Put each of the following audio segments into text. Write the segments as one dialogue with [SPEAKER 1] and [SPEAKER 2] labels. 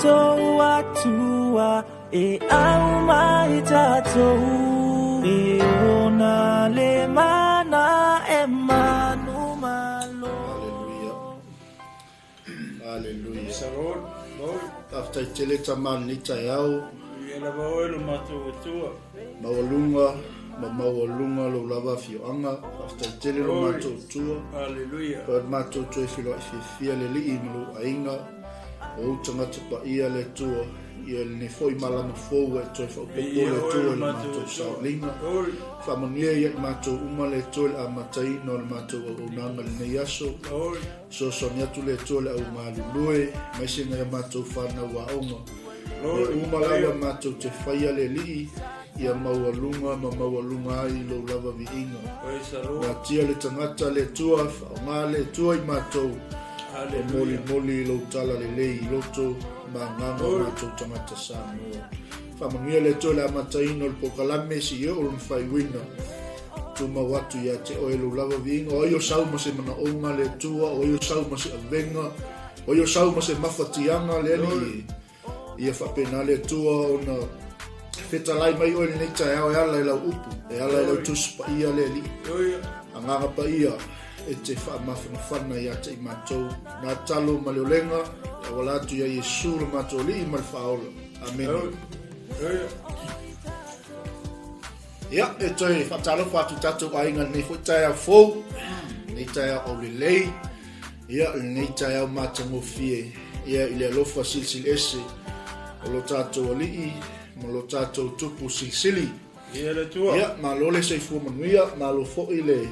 [SPEAKER 1] tātou atua e au mai tātou e ona le mana e manu malo.
[SPEAKER 2] Hallelujah. Hallelujah.
[SPEAKER 3] Praise the Lord. Lord.
[SPEAKER 2] Faafetai tele tama lenei taeao.
[SPEAKER 3] Ia lava oe lo matou Atua.
[SPEAKER 2] Maualuga ma maualuga lou lava afioaga. Faafetai tele lo matou Atua.
[SPEAKER 3] Hallelujah.
[SPEAKER 2] Toe matou toe feiloai fiafia le Alii ma lou aiga, o ou tagata paia le Atua, ia lenei foi malama fou ua e toe faaopoopo le Atua i le matou saoliga. Faamanuia ia i matou uma le Atua i le amataina o le matou auaunaga i lenei aso. Fesoasoani atu le Atua i le au galulue, aemaise nai a matou fanau aoga. Mea uma lava matou te faia le Alii, ia maualuga ma maualuga ai lou lava viiga. Natia le tagata le Atua, faaaoga le Atua i matou, e molimoli i lou tala lelei i loto ma agaga o matou tagata Samoa. Faamanuia le Atua i le amataina o le polokalame seia oo lona faaiuina. Tumau atu ia te oe lou lava viiga, o ai o sau ma se manaoga le Atua, o ai o sau ma se avega, o ai o sau ma se mafatiaga le Alii. Ia faapena le Atua ona fetalai mai oe lenei taeao e ala i lau upu, e ala i lau Tusi Paia le Alii. Agaga Paia e te faamafanafana ia te i matou, nā talo ma le olega, e auala atu ia Iesu lo matou Alii ma le Faaola. Amene. Ia, e toe faatalofa atu tatou aiga lenei foi taeao fou, lenei taeao aulelei, ia, lenei taeao matagofie, ia, i le alofa silisili ese o lo tatou Alii ma lo tatou Tupu Silisili.
[SPEAKER 3] Ia le Atua.
[SPEAKER 2] Ia, malo le soifua manuia, malo foi le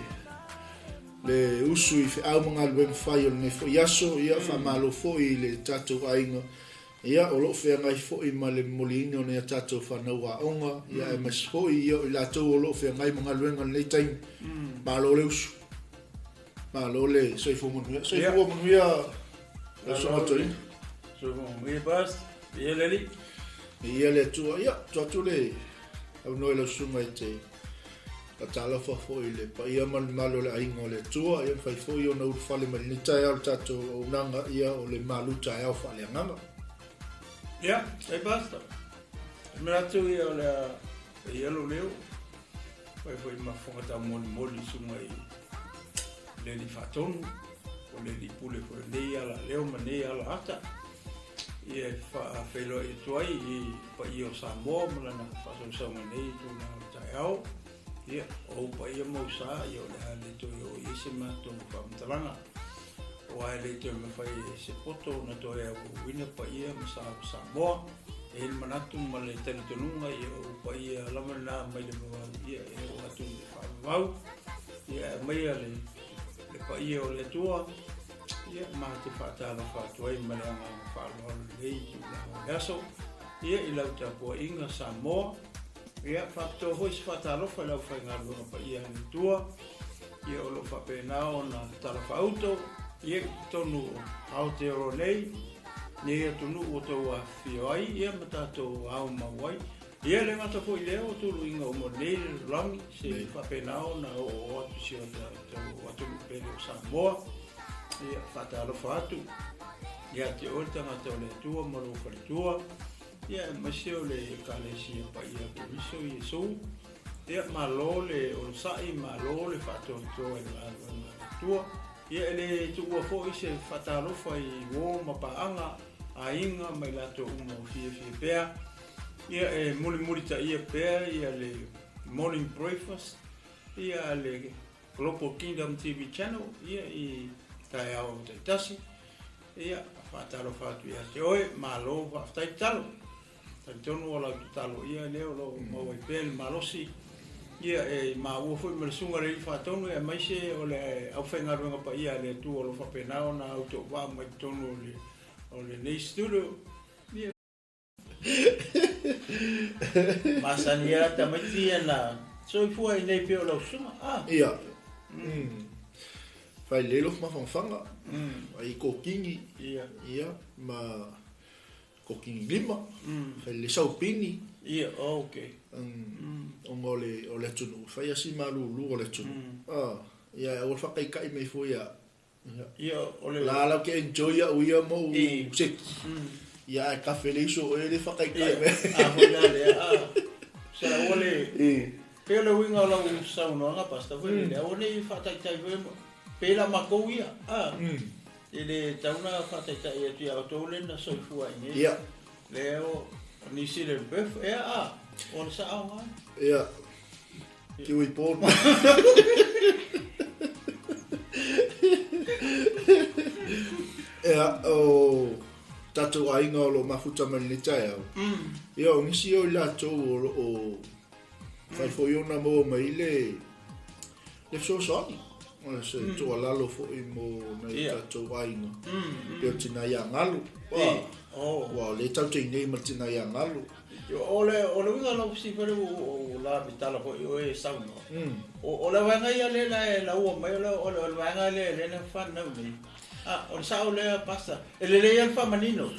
[SPEAKER 2] le usu i feau ma galuega fai o lenei foi aso, ia, faamalo foi i le tatou aiga Ia, o lo o feagai foi ma le momoliina o nai a tatou fanau aoga, ia, aemaise foi ia, o i latou o lo o feagai ma galuega i lenei taimi. Malo le usu. Malo le soifua manuia. Soifua manuia lau susuga Toeaina.
[SPEAKER 3] Soifua manuia, Pastor. Ia le Alii.
[SPEAKER 2] Ia le Atua. Ia, tuu atu le avanoa i lau susuga e te faatalofa foi i le paia ma le mamalu o le aiga o le Atua. Ia, mafai foi ona ulufale mai lenei taeao i le tatou auaunaga, ia, o le malu taeao faaleagaga.
[SPEAKER 3] Ia, e Pastor. E manatu ia o le a ia lou leo. Fai foi ma fofoga taumolimoli i susuga i le Alii Faatonu, o le Alii Pule foi o nei ala leo ma nei ala ata. Ia e faafeiloai atu ai i paia o Samoa ma lana faasausauga nei i tulaga o le taeao. Ia, o ou paia ma ou sa, ia o le a le toe oo i ai se matou faamatalaga. Aua e le toe mafai e se poto ona toe auauina paia ma sa o Samoa. E i ai le manatu ma le talitonuga, ia o ou paia lava lena mai le vavau, ia e oo atu i le faavavau. Ia e aumaia le, le paia o le Atua, Ia, ma te faatalofa atu ai ma le agaga faaaloalo lelei i tulaga o le aso, ia, i lau tapuaiga Samoa. Ia, faapitoa foi se faatalofa i le aufaigaluega paia a le Atua, ia, o lo o faapena ona talafaauto, ia, i totonu o Aotearoa nei, nei atunuu ua tou afifio ai, ia, ma tatou aumau ai. Ia, e le gata foi i lea, o tuluiga uma o lenei lalolagi, se faapena ona oooo atu i si o tatou atunuu pele o Samoa. Ia, faatalofa atu ia te oe le tagata o le Atua ma lou faletua, ia, aemaise o le Ekalesia Paia Keriso Iesu. Ia, malo le onosai, malo le faatoatoa i le galuega a le Atua. Ia, e le tuua foi se faatalofa i uo ma paaga, aiga ma i latou uma o fiafia pea. Ia, e mulimulitaia pea ia le morning breakfast ia a le Global Kingdom TV Channel ia i taeao taitasi. Ia, faatalofa atu ia te oe, malo faafetai tatalo. Talitonu o lau tatalo ia lea o lo o maua ai pea le malosi. Ia, e maua foi ma le Susuga i le Alii Faatonu aemaise o le aufaigaluega paia a le Atua o lo o faapena ona autouvaa mai totonu o lenei studio. Ia, Masani lava tamaiti ia na soifua i nei pei o lau susuga. Ah.
[SPEAKER 2] Ia. Fai lelei lou mafanafana. Ai kokini.
[SPEAKER 3] Ia.
[SPEAKER 2] Ia ma kokini lima. Fai lelei saupini.
[SPEAKER 3] Ia, okay.
[SPEAKER 2] Ona o le o le atunuu, fai lava si malulu o le atunuu. Ah, ia aua le faakaikai mai fua ia
[SPEAKER 3] Ia, o le
[SPEAKER 2] La la ke enjoy au ia mo
[SPEAKER 3] I.
[SPEAKER 2] seki. Ia ai kafe le iso o ele whakaikai me.
[SPEAKER 3] A foi la lea, a. Se la ua le, pe o le uiga o lau saunoaga Pastor foi lele, aua ne i faataitai foi pe la makou ia, a. E le tau na faataitai atu ia outou le na soifua i nei.
[SPEAKER 2] Ia.
[SPEAKER 3] Lea o New Zealand birth, ea a, o le sa'aoga.
[SPEAKER 2] Ia. Kiwi born. Ia, o tatou aiga o lo mafuta mai lenei taeao. Ia, o nisi o i latou o lo o fai foi ona maua mai le fesoasoani. O se tuualalo foi mo nai tatou aiga. Pe o tina ia galu. Ua o le tau teinei ma tina ia galu.
[SPEAKER 3] O le uiga lau fesili foi o la vitala foi o e saunoa. O le vaega ia lea la e laua mai, o le vaega lea lea na whanau nei. Ah, o le sao lea, Pastor. E lelei ia le faamanino.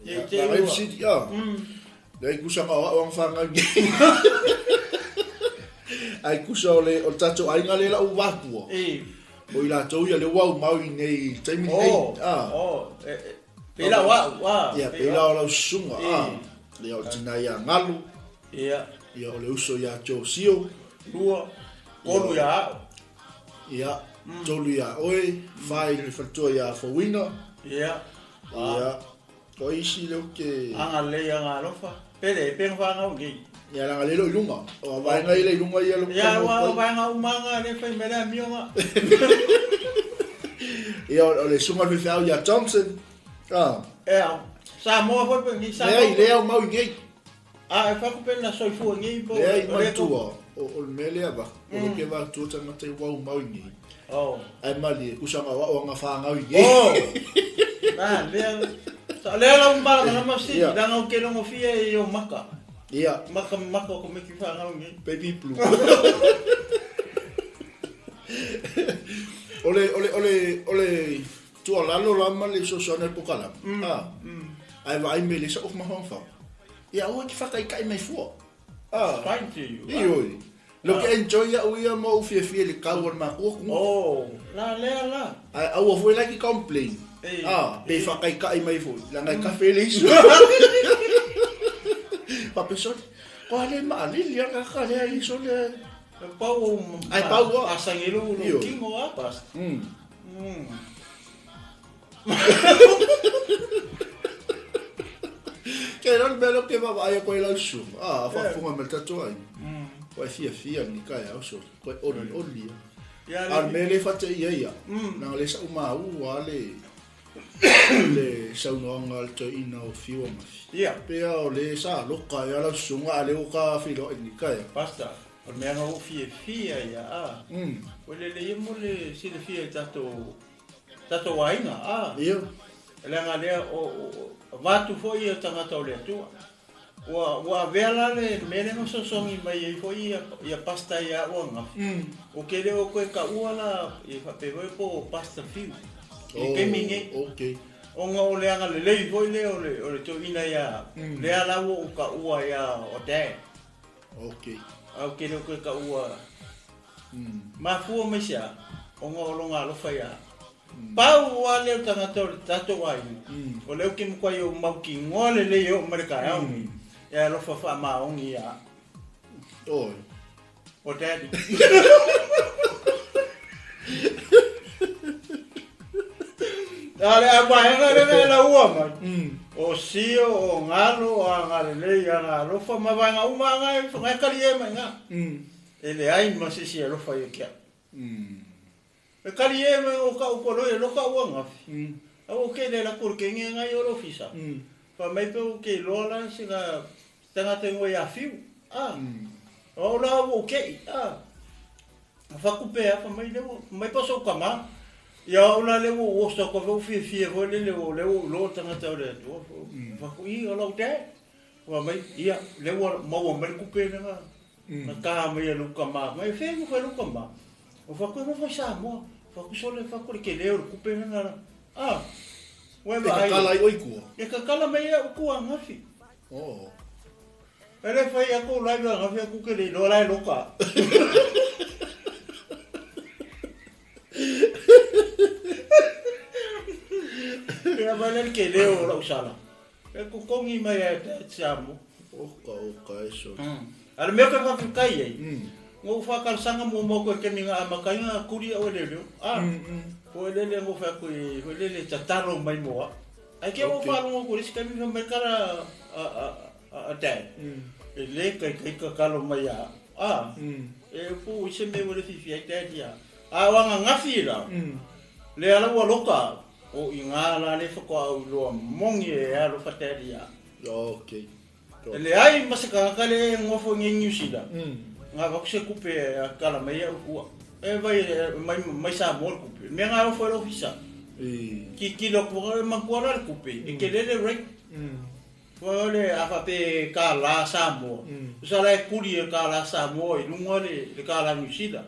[SPEAKER 2] E te ua. Lei kusa ma o ang whanau nei. Ai kusa o le tatou aiga le lau wakua. O i latou ia le wau mau i nei taimi nei.
[SPEAKER 3] Pe lau au.
[SPEAKER 2] Ia, pe lau lau susunga. Ia o tina ia galu.
[SPEAKER 3] Ia.
[SPEAKER 2] Ia o le uso ia Josio.
[SPEAKER 3] Lua. Tolu ia au.
[SPEAKER 2] Ia. Tolu ia oe. Whai le whatua ia Fawina.
[SPEAKER 3] Ia.
[SPEAKER 2] Ia. Ko isi leo ke...
[SPEAKER 3] Anga lei anga alofa. Pele, penga whangau nei.
[SPEAKER 2] Ia langa lelo i lunga. O vaenga ile i lunga ia lo.
[SPEAKER 3] Ia o vaenga umanga le fai mele mionga.
[SPEAKER 2] Ia o le sunga le feau ia Thompson. Ah.
[SPEAKER 3] Ea. Samoa foi pe ni Samoa.
[SPEAKER 2] Lea lea o mau nei.
[SPEAKER 3] Ah, e faku pe na soifua nei po.
[SPEAKER 2] Lea i matua o le mele ava. O lo ke va tua tangata i wau mau nei.
[SPEAKER 3] Oh.
[SPEAKER 2] Ai mali kusanga wa o nga whangau nei.
[SPEAKER 3] Oh. Na lea. Sa lea la umbala na masi langa o ke longo fia i o maka.
[SPEAKER 2] Ia.
[SPEAKER 3] Maka maka ko meki whangau nei.
[SPEAKER 2] Baby blue. Ole tualalo la ma le sosoane pokala. Ah. Ai vai me le sa of mahonfa. Ia o ki whakaikai mai fua. Ah.
[SPEAKER 3] Fine to you.
[SPEAKER 2] I oi. Lo ke enjoy ia uia mo fiafia le kau o makua.
[SPEAKER 3] Oh, la lea la.
[SPEAKER 2] Ai aua foi la ki complain. Ah, pe whakaikai mai fua. Langa kafe le isu. Pape sole. Ko ale maalili ia kaka lea iso le.
[SPEAKER 3] Pau
[SPEAKER 2] ai pau
[SPEAKER 3] a sangilu lo kingo a pas.
[SPEAKER 2] Ke rol melo ke va ai ko ila su. Ah, fa funga me tatu ai. Ko fia fia ni kai au so. Ko oli oli. Al mele fa te ia ia. Na le sa uma u ale le saunoaga le toeina o fiu mafi.
[SPEAKER 3] Ia.
[SPEAKER 2] Pea o le sa loka ia lau susuga a le o ka filoai ni kai.
[SPEAKER 3] Pastor, o le mea o fiafia ia a. O le lelei mo le silafia i tatou aiga a.
[SPEAKER 2] Ia.
[SPEAKER 3] Leaga lea o vatu foi ia tagata o le Atua. Ua avea la le mea lea na sosogi mai ai foi ia pasta ia au agafi. O ke leo koe kaua la i faapea foi po o pasta fiu. I taimi nei.
[SPEAKER 2] Okay.
[SPEAKER 3] Ona o le agalelei foi lea o le toeina ia lea la ua ou kaua ia o dad.
[SPEAKER 2] Okay.
[SPEAKER 3] Au ke leo koe kaua. Mafua mai sea, ona o loga alofa ia. Pau a leo tagata o le tatou aiga. O leo ke makuai o maukigoa lelei e oo mai le taeao nei. E alofa faamaogi ia.
[SPEAKER 2] Oi.
[SPEAKER 3] O daddy. A le a vaega le le la ua mai. O sio, o galo, o agalelei, aga alofa ma vaega uma aga e whangai kari e mai ngā. E le ai ma sisi alofa ia kia. E kari e mai o ka upoloi e loka ua ngafi. Au o ke le la kuru ke nge ngai o lofisa. Fa mai pe o ke loa la singa tangata ingoa ia fiu. Ah. O la o ke i. Ah. Whakupea, fa mai leo, mai paso kama. Ia o la leo o sa ko fau fia fia foi le leo leo lo tangata o le atua. Whaku i o lau te. Wa mai ia leo maua mai kupe nga. Na ka mai e luka ma. Mai whengu whai luka ma. O whaku e mawhai Samoa. Whaku sole whaku le ke leo le kupe nga. Ah.
[SPEAKER 2] E kakala i oi kua.
[SPEAKER 3] E kakala mai e ukua ngafi.
[SPEAKER 2] Oh.
[SPEAKER 3] E le whai ako lai wa ngafi aku ke le loa lai loka. Pea mai le ke leo o lau sala. E kokongi mai a te Samoa.
[SPEAKER 2] Oka oka e so.
[SPEAKER 3] A le mea ke whawhikai ai. Ngō whakarsanga mō mō koe kemi ngā amakainga kuri au e lele. Ah. Ko e lele ngō whea koe, ko e lele tataro mai moa. Ai ke o whārongo ko risi kemi wha mai kara a dad. E le kai kai kakalo mai a. Ah. E pū i se me wale whiwhi ai dad ia. A wanga ngawhi la. Le ala ua loka. O i ngā la le whakoa au loa mongi e alofa dad ia.
[SPEAKER 2] Okay.
[SPEAKER 3] E le ai ma se kangaka le e ngofo nge New Zealand. Ngā waku se kupe a kala mai au kua. E vai mai mai sa mo kupe. Me ngā ofo e ofisa. Ki ki lo kua e makua la le kupe. E ke lele rate. Kua le a fa pe ka la Samoa. Sa la e kuri e ka la Samoa i lunga le ka la New Zealand.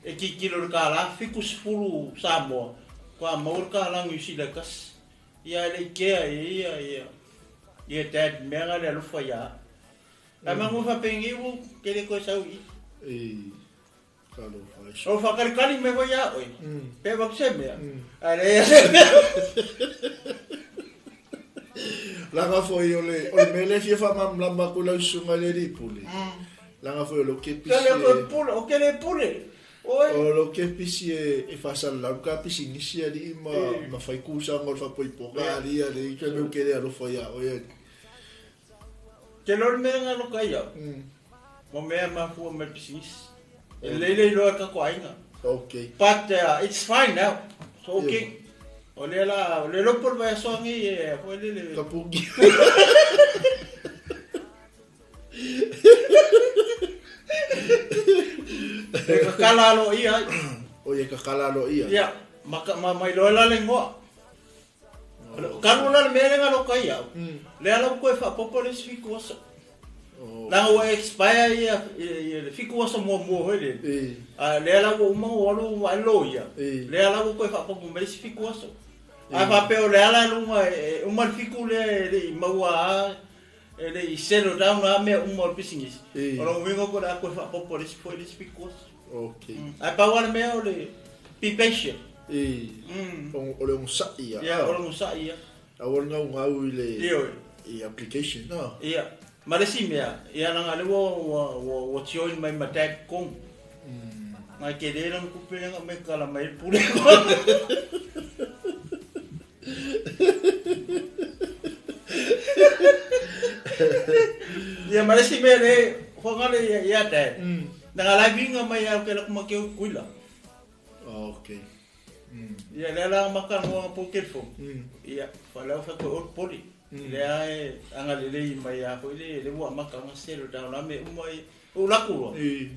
[SPEAKER 3] E ki ki lo le ka la 70 Samoa. Kua mau le ka la New Zealand kasi. Ia le ikea ia ia. Ia dad mea nga le alofa ia. A mangu fa pengi u ke le ko sau i.
[SPEAKER 2] E kalo fa so.
[SPEAKER 3] O fa kali kali me ia oi. Pe va se mea. A le se mea.
[SPEAKER 2] Langa foi o le o le mele fia fa mam lamba ko lau sunga le ri pule. Langa foi o lo ke pisi.
[SPEAKER 3] Ke le pule, o ke le pule. Oi.
[SPEAKER 2] O lo ke pisi e fa sa lau ka pisi nisi ali ma ma fai kusa ngol fa poi poka ali ali ke me ke le alofa ia oi.
[SPEAKER 3] Ke lo me nga lo kai ia. Mo mea ma fua me pisi nisi. E lele loa ka ko ainga.
[SPEAKER 2] Okay.
[SPEAKER 3] But it's fine now. So okay. O le la o le lopo vai so ngi e fo le le.
[SPEAKER 2] Kapuki.
[SPEAKER 3] E kakala lo ia.
[SPEAKER 2] O e kakala lo ia.
[SPEAKER 3] Ia, ma mai lo la le ngoa. Kalu la le mea nga lo kai au. Le ala ko e fa popo le fiku oso. La o expire ia le fiku oso mo mo hele. A le ala o mo o lo wa lo ia. Le ala ko e fa popo me fiku oso. A fa pe o le ala lunga o mal fiku le le maua e le i settle down a mea uma o le pisinisi. O lo wingo ko la ko fa popo le foi le fiku oso.
[SPEAKER 2] Okay.
[SPEAKER 3] A pa wala mea o le be patient.
[SPEAKER 2] O le onsa ia.
[SPEAKER 3] Ia, o le onsa ia.
[SPEAKER 2] A wala ngau ngau i le i application no.
[SPEAKER 3] Ia. Ma le si mea, ia nanga le wo join mai ma dad kong. Ngai ke le lang kupe nga me kala mai pule. Ia ma le si mea le hoanga le ia dad. Nanga lai vinga mai au ke la kuma ke kuila.
[SPEAKER 2] Okay.
[SPEAKER 3] Ia le ala maka ngoa po ke fo. Ia fa lau fa ko ol poli. Le ai anga le le mai a ko le le ua maka nga selo da la me umai o la ku.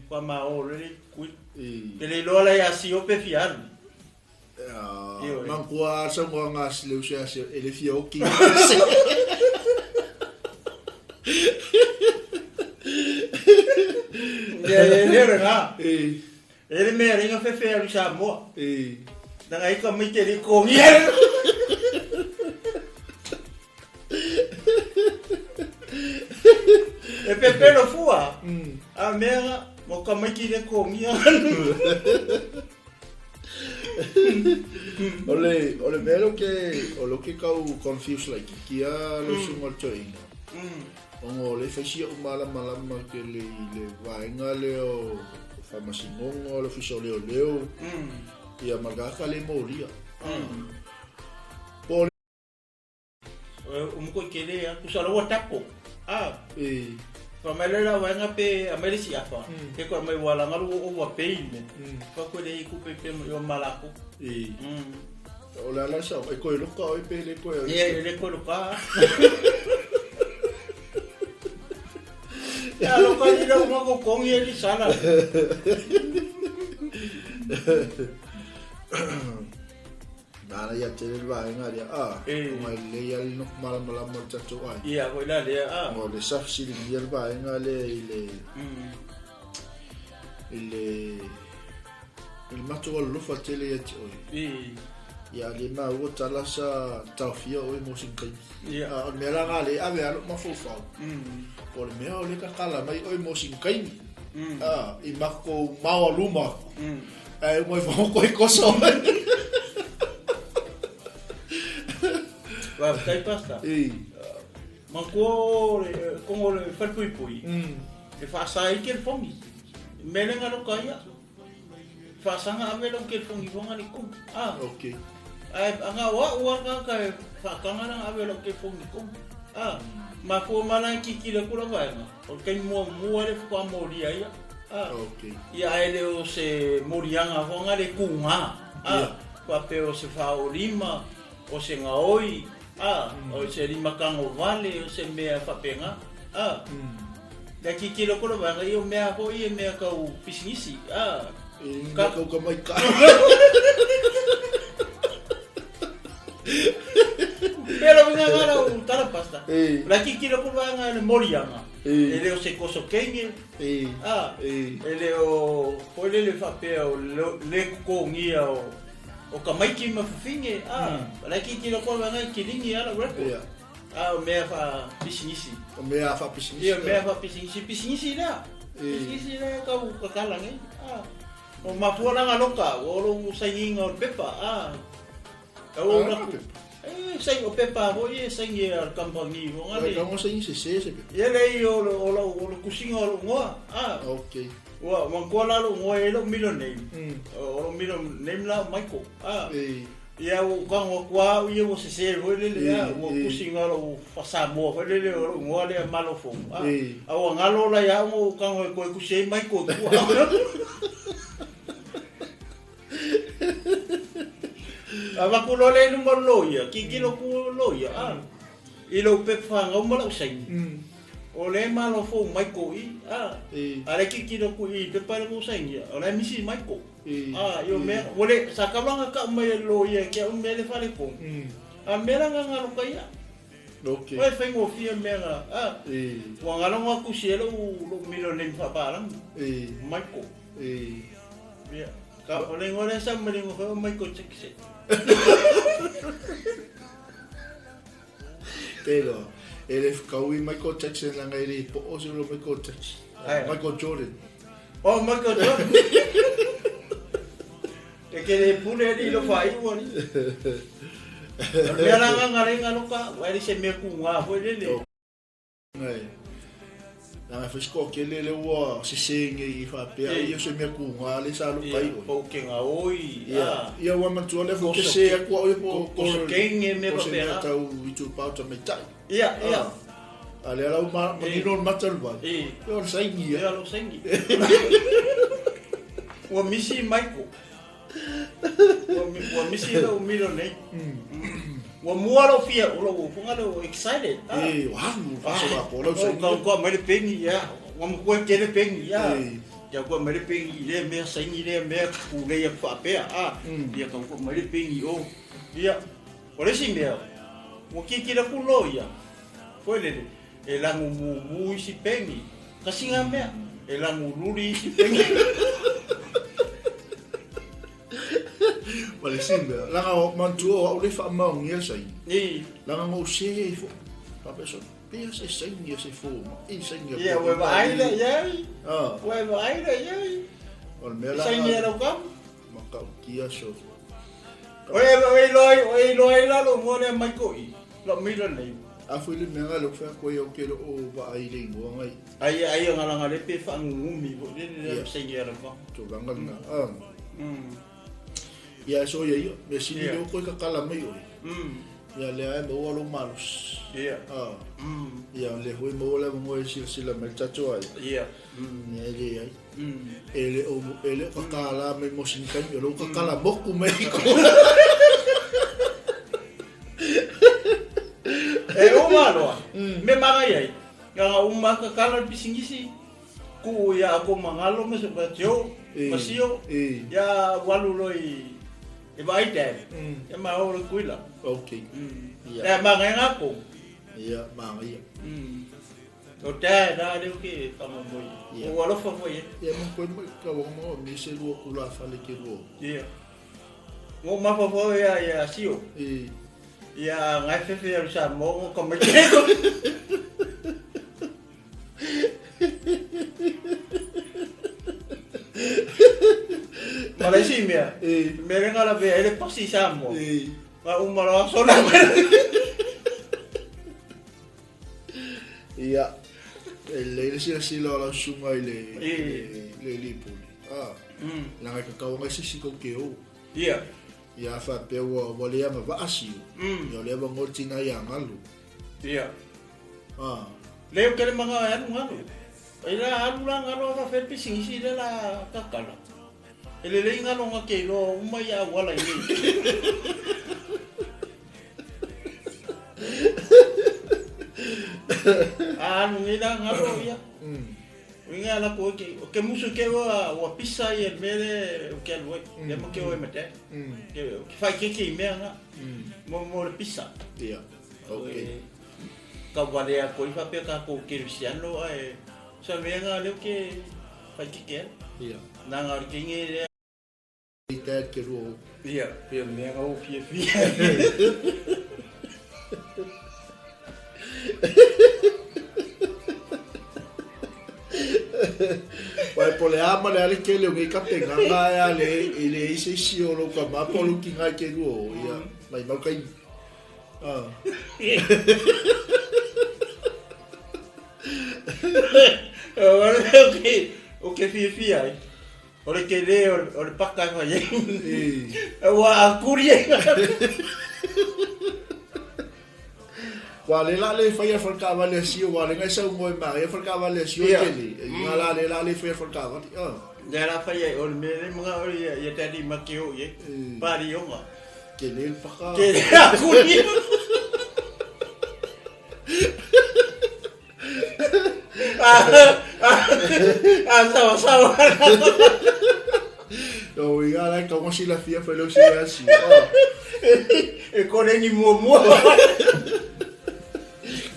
[SPEAKER 3] Kwa ma o le kui. Ke le lo la ia si o pe fial.
[SPEAKER 2] Ah, man kwa sa ngoa nga le u se se ele fia o ki.
[SPEAKER 3] Ia le le nga. Ele me ringa fefe a Samoa. Nanga ika mai te riko ngia. E pepe lo fua. A mea mo ka mai ki le kongia.
[SPEAKER 2] O le mea lo ke o lo ke kau confuse like kia lo sunga toinga. Ongo le faisia o malamalama ke le vaenga le o whamasingongo, le fisa o leo leo. Ia magaka le mauria. Po le...
[SPEAKER 3] O moko i ke lea, kusa lawa tako. Ah. Pa mai le la waenga pe a mai le si afa. Ke koe mai wala ngalu o wa peine. Pa koe le i kupe pe o malako.
[SPEAKER 2] O le ala sa, e koe loka o e pe le koe.
[SPEAKER 3] Ia, e le koe loka. Ia loka ni lau mako kongi e li sala.
[SPEAKER 2] Nāna ia te rere vaenga rea, a, o ngai le ia le noku malamalama o le tatou ai.
[SPEAKER 3] Ia, koe la lea, a.
[SPEAKER 2] O le safsili ia le vaenga le i le... I le... I le matou alolofa tele ia te oe. Ia le maua tala sa taofia oe mo sinkaimi.
[SPEAKER 3] Ia.
[SPEAKER 2] O le mea la ngā le ave alo mafaufau. O le mea o le kakala mai oe mo sinkaimi. A, i mako maua luma. Ai mo i whako i koso.
[SPEAKER 3] Wa, tai pasta. Manatua o le kogo o le falepuipui, e faasa ai kelefogi. Mea le galo ka ia. Faasaga ave lau kelefogi foga le kogo. Ah.
[SPEAKER 2] Okay.
[SPEAKER 3] Ae aga o au a ka e faataga la ave lau kelefogi kogo. Ah. Mafua ma la kikile ku la vaega. O le taimi muamua le faatoa molia ia. Ah.
[SPEAKER 2] Okay.
[SPEAKER 3] Ia ae le o se moliaga foga le kuga. Ah. Faapea o se faaolima, o se gaoi, ah, o se limatago vale, o se mea faapena. Ah. Le kikilo ko le vaega ia o mea foi e mea tau pisinisi. Ah.
[SPEAKER 2] E mea kau ka mai ka.
[SPEAKER 3] Pera winga ngā rau tala pasta.
[SPEAKER 2] E.
[SPEAKER 3] La kikilo ko le vaega le moliaga.
[SPEAKER 2] E.
[SPEAKER 3] E le o se koso kenge.
[SPEAKER 2] E.
[SPEAKER 3] Ah.
[SPEAKER 2] E.
[SPEAKER 3] E le o foi le le faapea o le kokogia o ka maiki ma fafine. Ah. La kikilo ko le vaega e kilingi ala record.
[SPEAKER 2] Ia.
[SPEAKER 3] Ah, o mea fa pisinisi.
[SPEAKER 2] O mea faapisinisi.
[SPEAKER 3] Ia mea fa pisinisi, pisinisi lea.
[SPEAKER 2] E.
[SPEAKER 3] Pisinisi lea kau kakala nei. Ah. O mafua la ngaloka, o lo sainginga o le pepa. Ah. Au
[SPEAKER 2] Ah,
[SPEAKER 3] la
[SPEAKER 2] pepa.
[SPEAKER 3] E sain o pepa ho e sain e al company ho
[SPEAKER 2] Ai
[SPEAKER 3] ngale.
[SPEAKER 2] ka ngo saini se se se pe.
[SPEAKER 3] Ia le o lo o lo o lo kusinga o lo ngoa. Ah.
[SPEAKER 2] Okay.
[SPEAKER 3] Ua mankoa la lo ngoa e lo middle name. O lo middle name la Michael. Ah.
[SPEAKER 2] E.
[SPEAKER 3] Ia o kango kua ia o se se ho le le
[SPEAKER 2] E,
[SPEAKER 3] o
[SPEAKER 2] e.
[SPEAKER 3] kusinga lo fasamoa ho le le o lo ngoa le malofo. Ah.
[SPEAKER 2] E.
[SPEAKER 3] Au ngalo la ia o kango ko ku se Michael kua. Ava ku lo le luma lo ia, ki ki lo ku lo ia. Ah. I lo pe whanga o mala usaini. O le malofo Michael i. Ah.
[SPEAKER 2] E.
[SPEAKER 3] Ale ki ki lo ku i pe pare mo usaini. O le misi Michael.
[SPEAKER 2] E.
[SPEAKER 3] Ah, io me wole sa kalanga ka mai lo ia ke o me le fale ko. A mera nga ngalo ka ia.
[SPEAKER 2] Okay.
[SPEAKER 3] Oi whaingo fia mea ah.
[SPEAKER 2] E.
[SPEAKER 3] Ua ngalo nga kusi e lo lo milo le whapalang.
[SPEAKER 2] E.
[SPEAKER 3] Michael.
[SPEAKER 2] E.
[SPEAKER 3] Ia. Ka o le ngore sa me le ngore Michael Jackson.
[SPEAKER 2] Pero e le whakaui Michael Jackson langa e le po o se lo Michael Jackson.
[SPEAKER 3] Ai.
[SPEAKER 2] Michael Jordan.
[SPEAKER 3] Oh Michael Jordan. E ke le pule ni lo whai ua ni. O mea la nga ngare ngalo ka, wa se mea ku ngā hoi lele.
[SPEAKER 2] Ngai. Langa whisko ke le le ua se senge i whapea.
[SPEAKER 3] E.
[SPEAKER 2] Ia se mea ku ngā le sa lo kai
[SPEAKER 3] Ia,
[SPEAKER 2] oi.
[SPEAKER 3] pau ke ngā oi.
[SPEAKER 2] Ia,
[SPEAKER 3] Ah.
[SPEAKER 2] ia ua matua le fo ke
[SPEAKER 3] Koso
[SPEAKER 2] se
[SPEAKER 3] ke-
[SPEAKER 2] akua oi po
[SPEAKER 3] koso kenge me
[SPEAKER 2] ko se mea
[SPEAKER 3] papera.
[SPEAKER 2] tau i tu pau ta mai tai.
[SPEAKER 3] Ia, ia.
[SPEAKER 2] A le alau ma manino le mata le vai.
[SPEAKER 3] E.
[SPEAKER 2] Ia o le saini ia.
[SPEAKER 3] Ia lo sengi. Ua misi Michael. Ua misi lo milo nei. Ua mua lo fia, o lo funga lo excited. Ah.
[SPEAKER 2] E, o halu whaso la po lau
[SPEAKER 3] O
[SPEAKER 2] saini.
[SPEAKER 3] ka kua mai le pengi ia. Ua mkua ke le pengi ia.
[SPEAKER 2] E.
[SPEAKER 3] Ia kua mai le pengi le mea saini le mea ku le ia whaapea. Ah. Ia ka kua mai le pengi o. Ia. O le si mea. Ua kikira ku lo ia. Foi lele. E langu mumu isi pengi. Kasi ngā mea. E langu ruri isi pengi.
[SPEAKER 2] Ma le simbe. Langa o mantua o au le whaamaungi le saini.
[SPEAKER 3] Ni.
[SPEAKER 2] Langa ngau se e fo. Pape so, pea se saini se fo. Ma e saini
[SPEAKER 3] Ia, ue vaai le, ia.
[SPEAKER 2] Ah,
[SPEAKER 3] Ue vaai le, ia.
[SPEAKER 2] o le mea la.
[SPEAKER 3] Saini e lau kamu.
[SPEAKER 2] Makau kia so.
[SPEAKER 3] Oe, oe loi, oe loi la lo ngō le mai ko i. Lo milo nei.
[SPEAKER 2] A fui le mea nga le whea koe au ke lo o vaai le ingoa ngai.
[SPEAKER 3] Ai, ai ngala ngale pe whaangungumi. Le le
[SPEAKER 2] Ia.
[SPEAKER 3] saini e lau kamu.
[SPEAKER 2] Tūranga lena. Ah. Ia so ia ia. Me sini
[SPEAKER 3] Ia.
[SPEAKER 2] leo koe kakala mai oi. Ia lea e maua lo malus.
[SPEAKER 3] Ia.
[SPEAKER 2] Ah. Ia le hui maua le mongo e sila sila mai tato ai.
[SPEAKER 3] Ia.
[SPEAKER 2] Ia le ai. E le o e le o kakala mai mo sini kai o lo kakala moku mai ko.
[SPEAKER 3] E o maloa. Me manga iai. Nga uma kakala pisingisi. Ku ia ako mangalo me se tio.
[SPEAKER 2] E.
[SPEAKER 3] Masio.
[SPEAKER 2] E.
[SPEAKER 3] Ia walu loi. E vai te. E ma o le kuila.
[SPEAKER 2] Okay. Ia.
[SPEAKER 3] E manga ngā ko.
[SPEAKER 2] Ia manga ia.
[SPEAKER 3] O te rā reo ke whamamoi.
[SPEAKER 2] Ia.
[SPEAKER 3] O alofa foi e.
[SPEAKER 2] Ia mo koe mai ka waka mo mi se lua kula fale ke lua.
[SPEAKER 3] Ia. Ngō mawhawhau ia ia sio.
[SPEAKER 2] E.
[SPEAKER 3] Ia ngai whewhe aru sa mō ngō ka mai te ko. Mara isi mea.
[SPEAKER 2] E.
[SPEAKER 3] Mere ngā la vea ele pasi sa mō.
[SPEAKER 2] E.
[SPEAKER 3] Ngā umara sona.
[SPEAKER 2] Ia, e lelei le silasila o lau susuga i le le alii pule. Ah, leaga e tatau ona se isi tou te o.
[SPEAKER 3] Ia.
[SPEAKER 2] Ia a faapea ua ua le agavaa siu. Ia o lea avanoa le tina ia galu.
[SPEAKER 3] Ia.
[SPEAKER 2] Ah.
[SPEAKER 3] Le o kele manga e alu galu. E la alu la galu a faapea le pisinisi lea la kakala. E lelei galo nga ke iloa uma ia auala i nei. A alu nei la galo ia. Uiga la ko ke o ke musu ke ua ua pisa ia le mea le o ke alu ai. Le ma ke o e ma dad. Ke ke whai keke i mea nga. Mo mo le pisa.
[SPEAKER 2] Ia. Okay.
[SPEAKER 3] Ka walea ko i whapea ka ko Kerisiano ai. Sa mea nga leo ke whai keke ai.
[SPEAKER 2] Ia.
[SPEAKER 3] Nā ngā uri kingi rea.
[SPEAKER 2] I dad ke rua o.
[SPEAKER 3] Ia, pea mea ngā o fia fia.
[SPEAKER 2] Wai po le a ma le ale kele o ngei kapenga ngā e ale i le ise isi o lou ka mapa o lou ki ngai ke rua o ia mai mau kai. Ah.
[SPEAKER 3] O ke fiafia ai. O le kele o le paka e fai ai. Ua akuri ai.
[SPEAKER 2] Ua le la le fai a whalekaavale a sio, ua le ngai sau moe maa, ia whalekaavale a sio e kele. Nga la le la le fai a whalekaavale.
[SPEAKER 3] Ia la fai ai, o le mea le mga o ia, ia daddy ma ke o ia. Pari onga.
[SPEAKER 2] Kele le paka.
[SPEAKER 3] Kele akuri. A sawa sawa.
[SPEAKER 2] O ia la ka mo sila fia fa lo sia si.
[SPEAKER 3] E kore ni mua mua.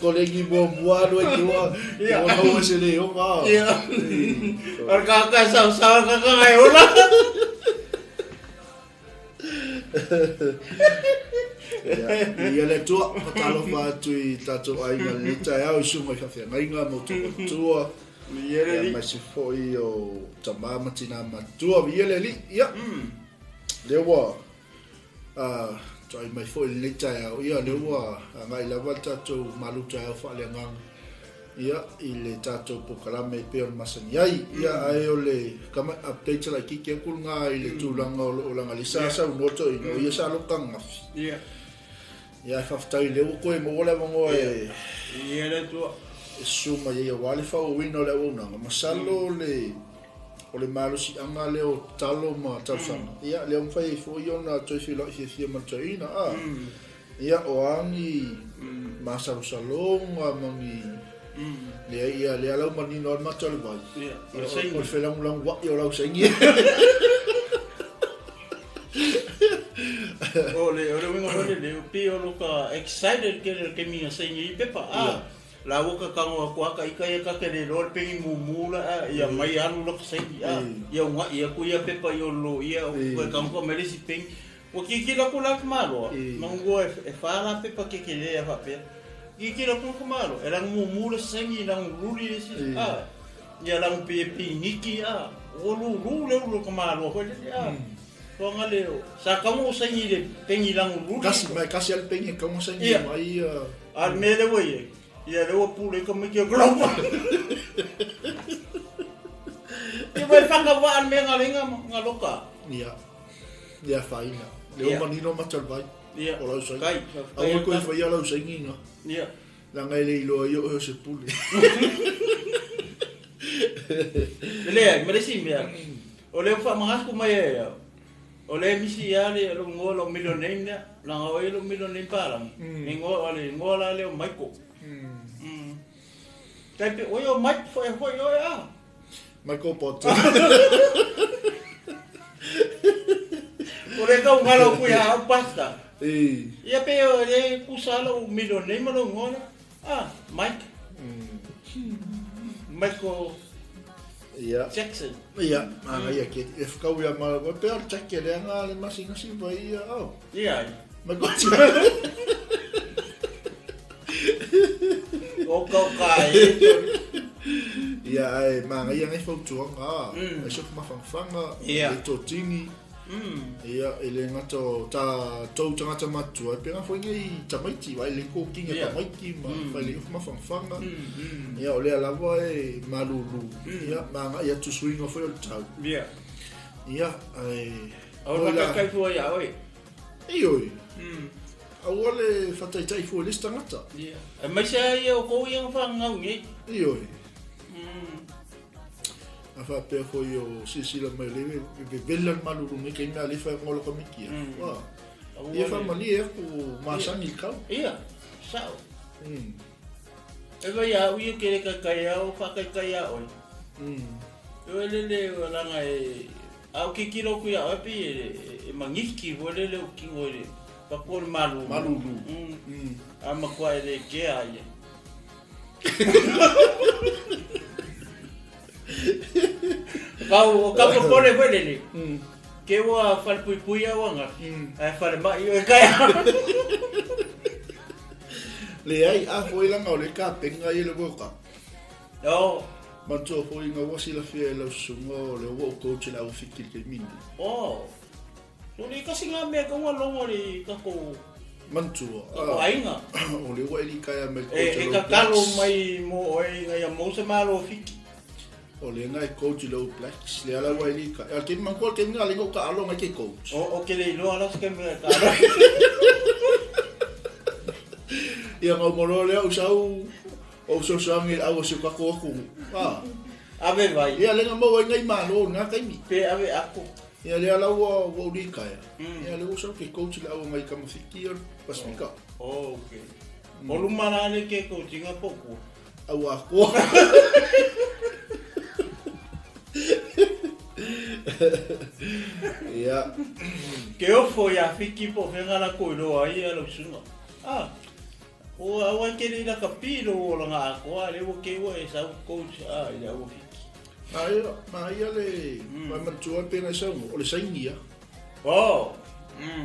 [SPEAKER 2] Kore ni mua mua no e te wa.
[SPEAKER 3] Ia.
[SPEAKER 2] O no se le o ma.
[SPEAKER 3] Ia. Ar ka ka sawa sawa ka ka e ola.
[SPEAKER 2] Ia le Atua, whakatalofa atu i tātou aiga le taeao i suga i whawhiangaiga mo tō matua.
[SPEAKER 3] Ia le
[SPEAKER 2] Ia
[SPEAKER 3] li.
[SPEAKER 2] mai se foi o tamā ma tinā matua. Ia le li, ia. Lea ua toai mai foi lenei taeao. Ia lea ua agai lava le tātou malu taeao faaleagaga. Ia, i le tatou polokalame e pei ona masani ai. Ia, ae o le kama update laitiiti atu lena i le tulaga o loo leaga le sa saunoa toeaina, o ia sa loka ananafi.
[SPEAKER 3] Ia.
[SPEAKER 2] Ia, ae faafetai lea ua toe maua le avanoa e
[SPEAKER 3] Ia le Atua.
[SPEAKER 2] e susu mai ai aua le faaauauina o le auaunaga. Masalo le o le malosiaga lea o tatalo ma talosaga. Ia, lea ua mafai ai foi ona toe feiloai fiafia ma le toeaina. A. Ia, o a ni masalosaloga ma ni lea, ia, lea lau manino a le mata o le vai.
[SPEAKER 3] Ia, o le saini.
[SPEAKER 2] O le felagulaguai o lau saini.
[SPEAKER 3] O le o le uiga foi lele, o pei o lo ka excited ke le kemi nga saini i pepa. A, la ua ka kago aku a ka ika ia ka ke le loa le pengi mumu la, a, ia mai alu la ka saini. A, ia unga'i aku ia pepa i o lo ia, o koe kago ka mai le isi pengi. Ua kikilo aku la ka maloa, mangua e wha la pepa ke ke lea whapea. Kikilo aku ka maloa, e langu mumu le sengi, langu luli le si, a, ia langu pe piniki, a, o lu lu le ulu ka maloa koe le, a, toanga le, sa kamu o sengi le pengi langu luli.
[SPEAKER 2] Kasi mai, kasi ale pengi, kamu sengi mai.
[SPEAKER 3] A le mea le ua ia, ia le ua pule ka mai kia glopa. Ia mai whakawaa le mea ngalenga ngaloka.
[SPEAKER 2] Ia, ia whaina. Le o manino mata o le vai.
[SPEAKER 3] Ia.
[SPEAKER 2] O lau saini.
[SPEAKER 3] Kai.
[SPEAKER 2] Aua koe whaia lau saini ina.
[SPEAKER 3] Ia.
[SPEAKER 2] Langa e le iloa i o o se pule.
[SPEAKER 3] Le, ma le si mea. O le wha mangasku mai e ia. O le misi ia le lo ngoa lo middle name lea. Langa o e lo middle name palangi. E ngoa o le ngoa la le o Michael. Tai pe oi o Mike foi foi oi a.
[SPEAKER 2] Michael Potter.
[SPEAKER 3] O le kau ngalo kui a au pasta.
[SPEAKER 2] E.
[SPEAKER 3] Ia pe o le kusa lo middle name lo ngoa la. Ah, Mike. Michael
[SPEAKER 2] Ia.
[SPEAKER 3] Jackson.
[SPEAKER 2] Ia, ana ia ke e whakau ia ma wa pe o Jack le anga le masinga si vai ia au.
[SPEAKER 3] Ia.
[SPEAKER 2] Michael Jackson.
[SPEAKER 3] O kau kai.
[SPEAKER 2] Ia ai manga ia ngai fautuanga. Ai so mawhangawhanga,
[SPEAKER 3] Ia.
[SPEAKER 2] le totini. Ia, e le gata o tatou tagata matutua, e pena foi nei tamaiti, vai le kokinga tamaiti, ma fai le mafangafaga. Ia, o lea lava e malulu. Ia, ma agai atu suiga foi o le tau. Ia, ae...
[SPEAKER 3] O le faataitai fua ia oe.
[SPEAKER 2] Ioe. Aua le faataitai fua i le isi tagata.
[SPEAKER 3] Ia. Aemaise lava ia o tou ia na fananau nei.
[SPEAKER 2] Ioe. A faapea foi o silasila mai o lea e vevela le malulu nei taimi a lea e fai atu o laka mitia. Ia faamalie atu masani i le tau.
[SPEAKER 3] Ia, sao. E vai au ia ke le kaikai au, whakaikai a oe. E lele o langa e... Au kikilo ku ia oe pi e mangiki fo lele o kingo e le paku o le malulu.
[SPEAKER 2] Malulu.
[SPEAKER 3] A makua e le kea ia. Kau o ka popole fo lele. Ke ua whalepuipui au anga. Ai whale mai o e kai.
[SPEAKER 2] Le ai a foi langa o le ka penga i le World Cup.
[SPEAKER 3] Oh.
[SPEAKER 2] Manatua foi nga ua silafia e lau susuga o le ua ou coach i le au fiti i le taimi nei.
[SPEAKER 3] Oh. So le kasi ngā mea ka ua longo le kako
[SPEAKER 2] Manatua.
[SPEAKER 3] Kako aiga.
[SPEAKER 2] O le ua e likaia mai le coach
[SPEAKER 3] E
[SPEAKER 2] o le
[SPEAKER 3] kakalo
[SPEAKER 2] All Blacks.
[SPEAKER 3] mai mo oe ngai a mo se malo fiki.
[SPEAKER 2] O le ngai coach i le All Blacks. Le ala ua e likaia. A ke manatua ke nga le ngau ka alo ngai ke coach.
[SPEAKER 3] O ke le iloa la se ke mea ka alo.
[SPEAKER 2] Ia ngau molo lea usau o sosoangi le au o se kako aku.
[SPEAKER 3] Ave vai.
[SPEAKER 2] Ia lenga mau ai ngai malo ngā taimi.
[SPEAKER 3] Pe ave ako.
[SPEAKER 2] Ia lea lau ua uli kaia. Ia le usau ke coach le au ngai kamafiki o Pasifika.
[SPEAKER 3] Oh, okay. O lumana le ke coachinga poku.
[SPEAKER 2] Au akoa. Ia.
[SPEAKER 3] Ke ofo ia fiki po whenga la koiroa ia lau sunga. Ah. O awa ke le ila ka pilo o langa akoa le o ke ua e sau coach a ia o fiki.
[SPEAKER 2] Ma ia le ma mantua pena i sau o le saingia.
[SPEAKER 3] Oh.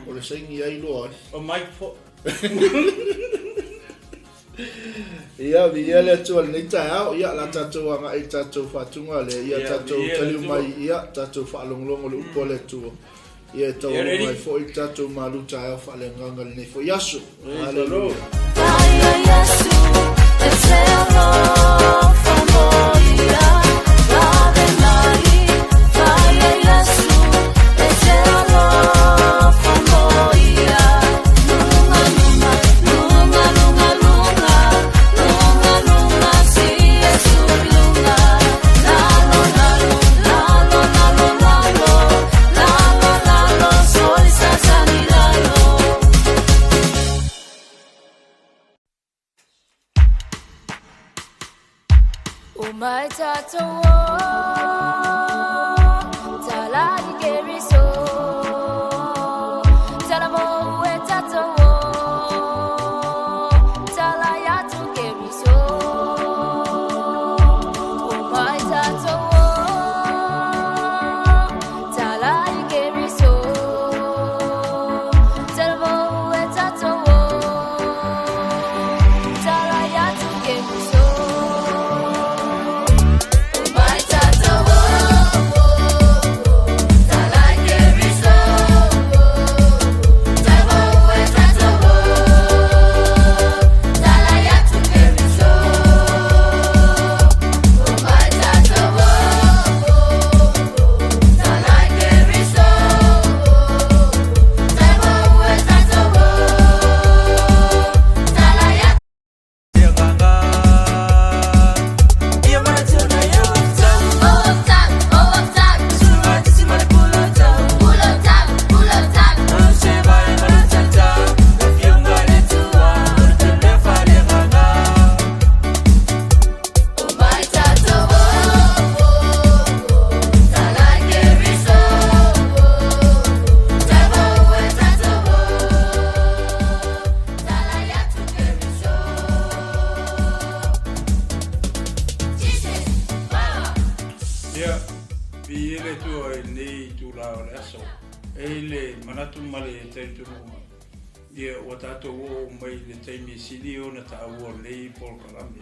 [SPEAKER 2] O le saingia i loa.
[SPEAKER 3] O Mike Fo.
[SPEAKER 2] Ia vi ia le atua le nei taeao, ia la tatou agai i tatou faatuga le ia tatou taliu mai ia tatou faalogologo le upu a le Atua. Ia e taualoga ai foi le tatou malu taeao faaleagaga lenei foi aso. Haleluia.
[SPEAKER 4] O mai tātou o, tala i ke riso. Tala mo e tātou o, tala i atu ke riso. O mai tātou o, tala i ke riso. Tala mo e tātou o, tala i atu ke riso.
[SPEAKER 3] Ia, vi ele tua e nei tū la o le aso. E le manatu ma le taitunuga. Ia, ua tātou o mai le taimi sili o na tāua lei polokalame.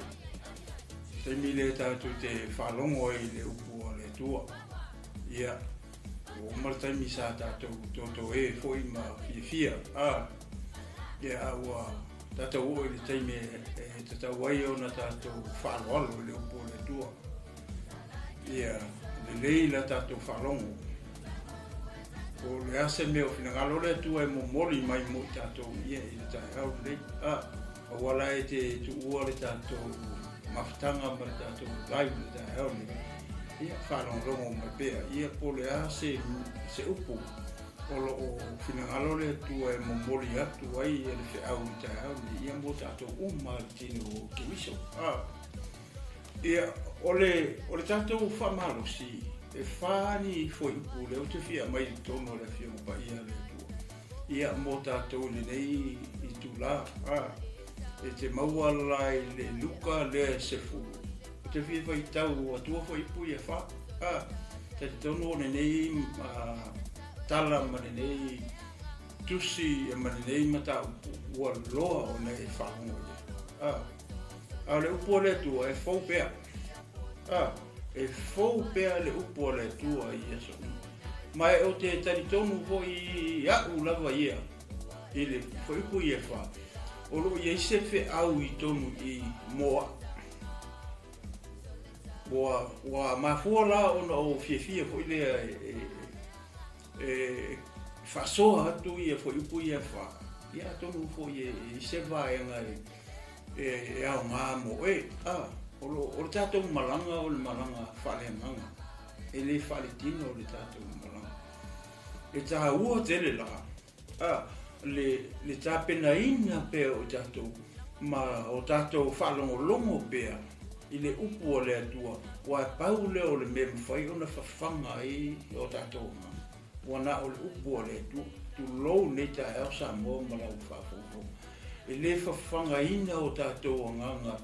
[SPEAKER 3] Taimi le tātou te whalongo ai le upu o le tua. Ia, Ua uma le taimi sa tatou totoē foi ma fiafia, a, ia, a ua tatou oo i le taimi e tatau ai ona tatou faaaloalo i le upu o le Atua. Ia lelei la tatou faalogo. Po o le a se mea o finagalo le Atua e momoli mai mo i tatou ia i le taeao lenei. A, aua la e te tuua le tatou mafutaga ma le tatou live i le taeao lenei. Ia, faalogologo mai pea. Ia, po o le a se, se upu o lo o finagalo le Atua e momoli atu ai le feau i le taeao lenei, ia mo tatou uma le tino o Keriso. A, ia, o le, o le tatou faamalosi, e fa ni fuaiupu lea ou te fia aumai i totonu o le Afioga Paia a le Atua, ia, mo tatou i lenei itula. A, e te maua la i le Luka lea e 10. Ou te fia faitau atua fuaiupu ia fa. A, talitonu o lenei tala ma lenei tusi ma lenei mataupu ua loa ona e faalogo i ai. A, a o le upu a le Atua e fou pea. A, e fou pea le upu a le Atua i aso uma. Ma e ou te talitonu foi a'u lava ia i le fuaiupu ia e fa, o lo o i ai se feau i tonu i mo a'u. Ua, ua mafua la ona ou fiafia foi lea e, e, e faasoa atu ia fuaiupu ia e fa, ia atonu foi e i ai se vaega e, e, e aoga mo oe. A, o, lo, o le tatou malaga o le malaga faaleagaga, e le faaletino le tatou malaga. E taua tele la, a, le, le tapenaina pea o tatou ma o tatou faalogologo pea i le upu a le Atua, ua e pau lea o le mea e mafai ona fafaga ai o tatou agaga. Ua na o le upu a le Atua. Tulou lenei taeao Samoa ma lau faafogafoga. E le fafagaina o tatou agaga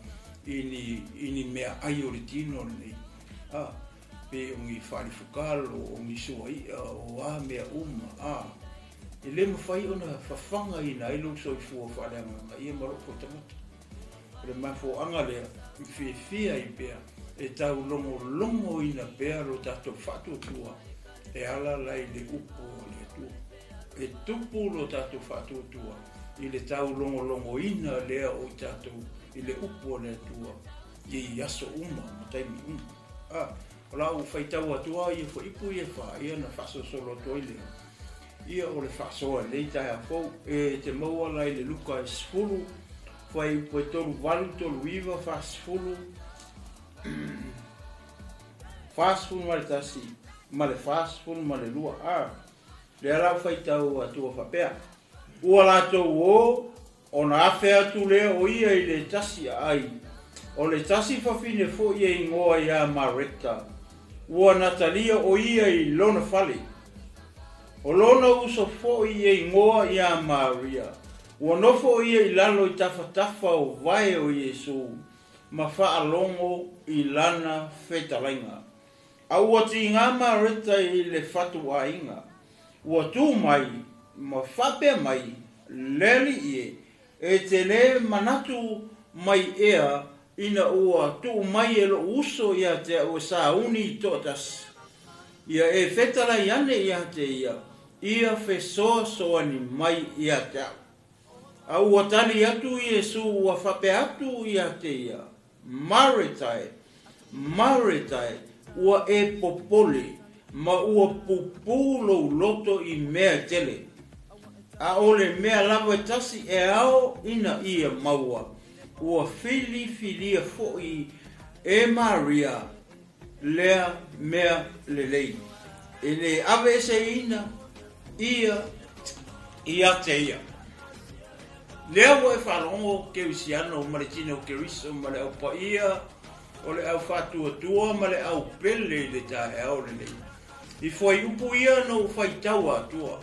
[SPEAKER 3] i ni, i ni meaai o le tino lenei. A, pe o ni faalifukalo, o ni suai'a, o a mea uma, a, e le mafai ona fafagaina ai lou soifua faaleagaga ia ma lou foi tagata. O le mafuaaga lea i fiafia ai pea e taulogologoina pea lo tatou faatuatua e ala la i le upu a le Atua. E tupu lo tatou faatuatua i le taulogologoina lea o i tatou i le upu a le Atua i aso uma ma taimi uma. A, o lau faitau atu lava ia fuaiupu ia e fa, ia na faasolosolo atu ai lea. Ia o le faasoa i lenei taeao fou, e te maua la i le Luka e 10, fuaiupu e 38, 39, 40, 41 ma le 42. A, lea la ua faitau atua faapea, Ua latou o, ona afe atu lea o ia i le tasi aai, o le tasi fafine foi e igoa iā Mareta, ua natalia o ia i lona fale. O lona uso foi e igoa iā Maria, ua nofo o ia i lalo i tafatafa o vae o Iesu ma faalogo i lana fetalaiga. A ua tigā Mareta i le fatuaiga, ua tu mai ma faapea mai, Le Alii e, e te lē manatu mai ea ina ua tuu mai e loʻu uso iā te a'u e sauni i toatasi. Ia e fetalai ane iā te ia, ia fesoasoani mai iā te a'u. A ua tali atu Iesu ua faapea atu iā te ia, Mareta e, Mareta e, ua e popole ma ua pupū lou loto i mea e tele. A o le mea lava e tasi e ao ina ia maua, ua filifilia foi e Maria lea mea lelei, e le aveeseina ia ia te ia. Lea ua e faalogo Kerisiano ma le tino Keriso ma le au paia o le au faatuatua ma le au pele i le taeao lenei. I fuaiupu ia na ou faitau atua.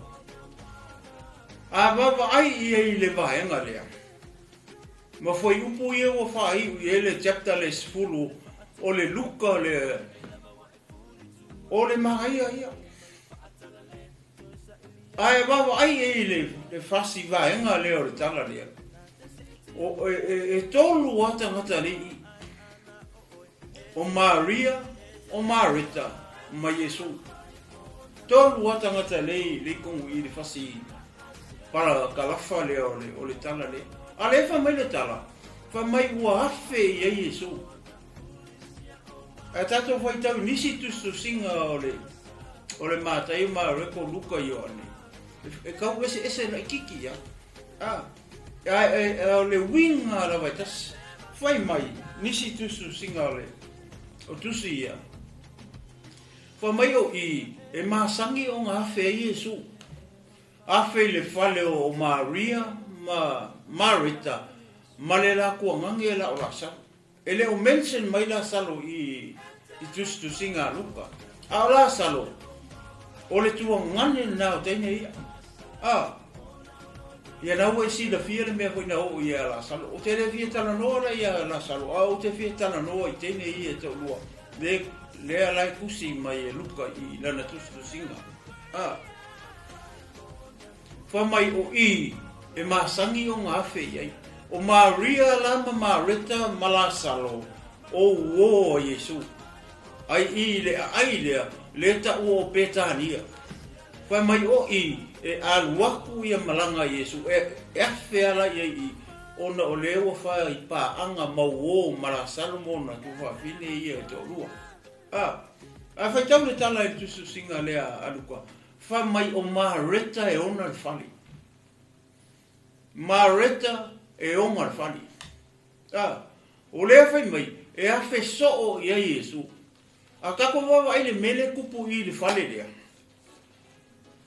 [SPEAKER 3] A vaavaai ia i le vaega lea, Ma fuaiupu ia ua faaiu i ai le chapter le 10 o le Luka le o le manaia ia. Ae vaavaai e i le, le fasi vaega lea o le tala lea. O, e, e, e tolu a tagata alii. O Maria, o Mareta, ma Iesu. Tolu lava tagata lea i kogu i le fasi pala kalafa lea o le, o le tala lea. A lea fai mai le tala, fai mai ua afe i ai Iesu. Ae tatou faitau i nisi tusitusiga o le, o le Mataio, Mareko, Luka, Ioane, e kau eseese laititi ia. A, ae o le uiga lava e tasi. Fai mai nisi tusitusiga o le, o tusi ia. Fai mai o i, e masani ona afe ai Iesu. Afe i le fale o Maria ma Mareta ma le latou agage e la o Lasalo. E le o mention mai Lasalo i i tusitusiga a Luka. A o Lasalo, o le tuagane lena o teine ia. A, ia na ua e silafia le mea foi na oo ia Lasalo. Ou te le fia talanoa la ia Lasalo, a ou te fia talanoa i teine ia e toalua. Le, lea la e tusi mai e Luka i lana tusitusiga. A, Fai mai o i e masani ona afe i ai. O Maria la ma Mareta ma Lasalo, o uō a Iesu. Ai i le aʻai lea, le taua o Petania. Fai mai o i e alu aku ia malaga a Iesu, e afe ala i ai i, ona o lea ua fai paaga ma uō ma Lasalo ma ona tuafafine ia e toalua. A, a faitau le tala i le tusitusiga lea a Luka, Fai mai o Mareta e ona le fale. Mareta e ona le fale. A, o lea fai mai, e afe soo i ai Iesu. A tatou vaavaai le mea lea e tupu i le fale lea,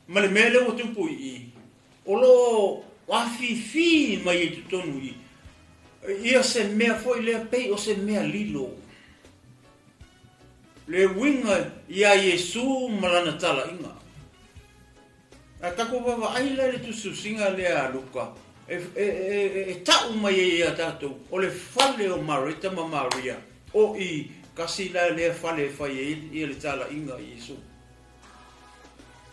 [SPEAKER 3] ma le mea lea ua tupu i i, o lo o afifi mai i totonu i ia se mea foi lea pei o se mea lilo. Le uiga iā Iesu ma lana talaiga. A tatou vaavaai la i le tusitusiga lea a Luka, e tau mai ai ia tatou, o le fale o Mareta ma Maria, o i, kasi la lea fale e fai ai ia le talaiga a Iesu.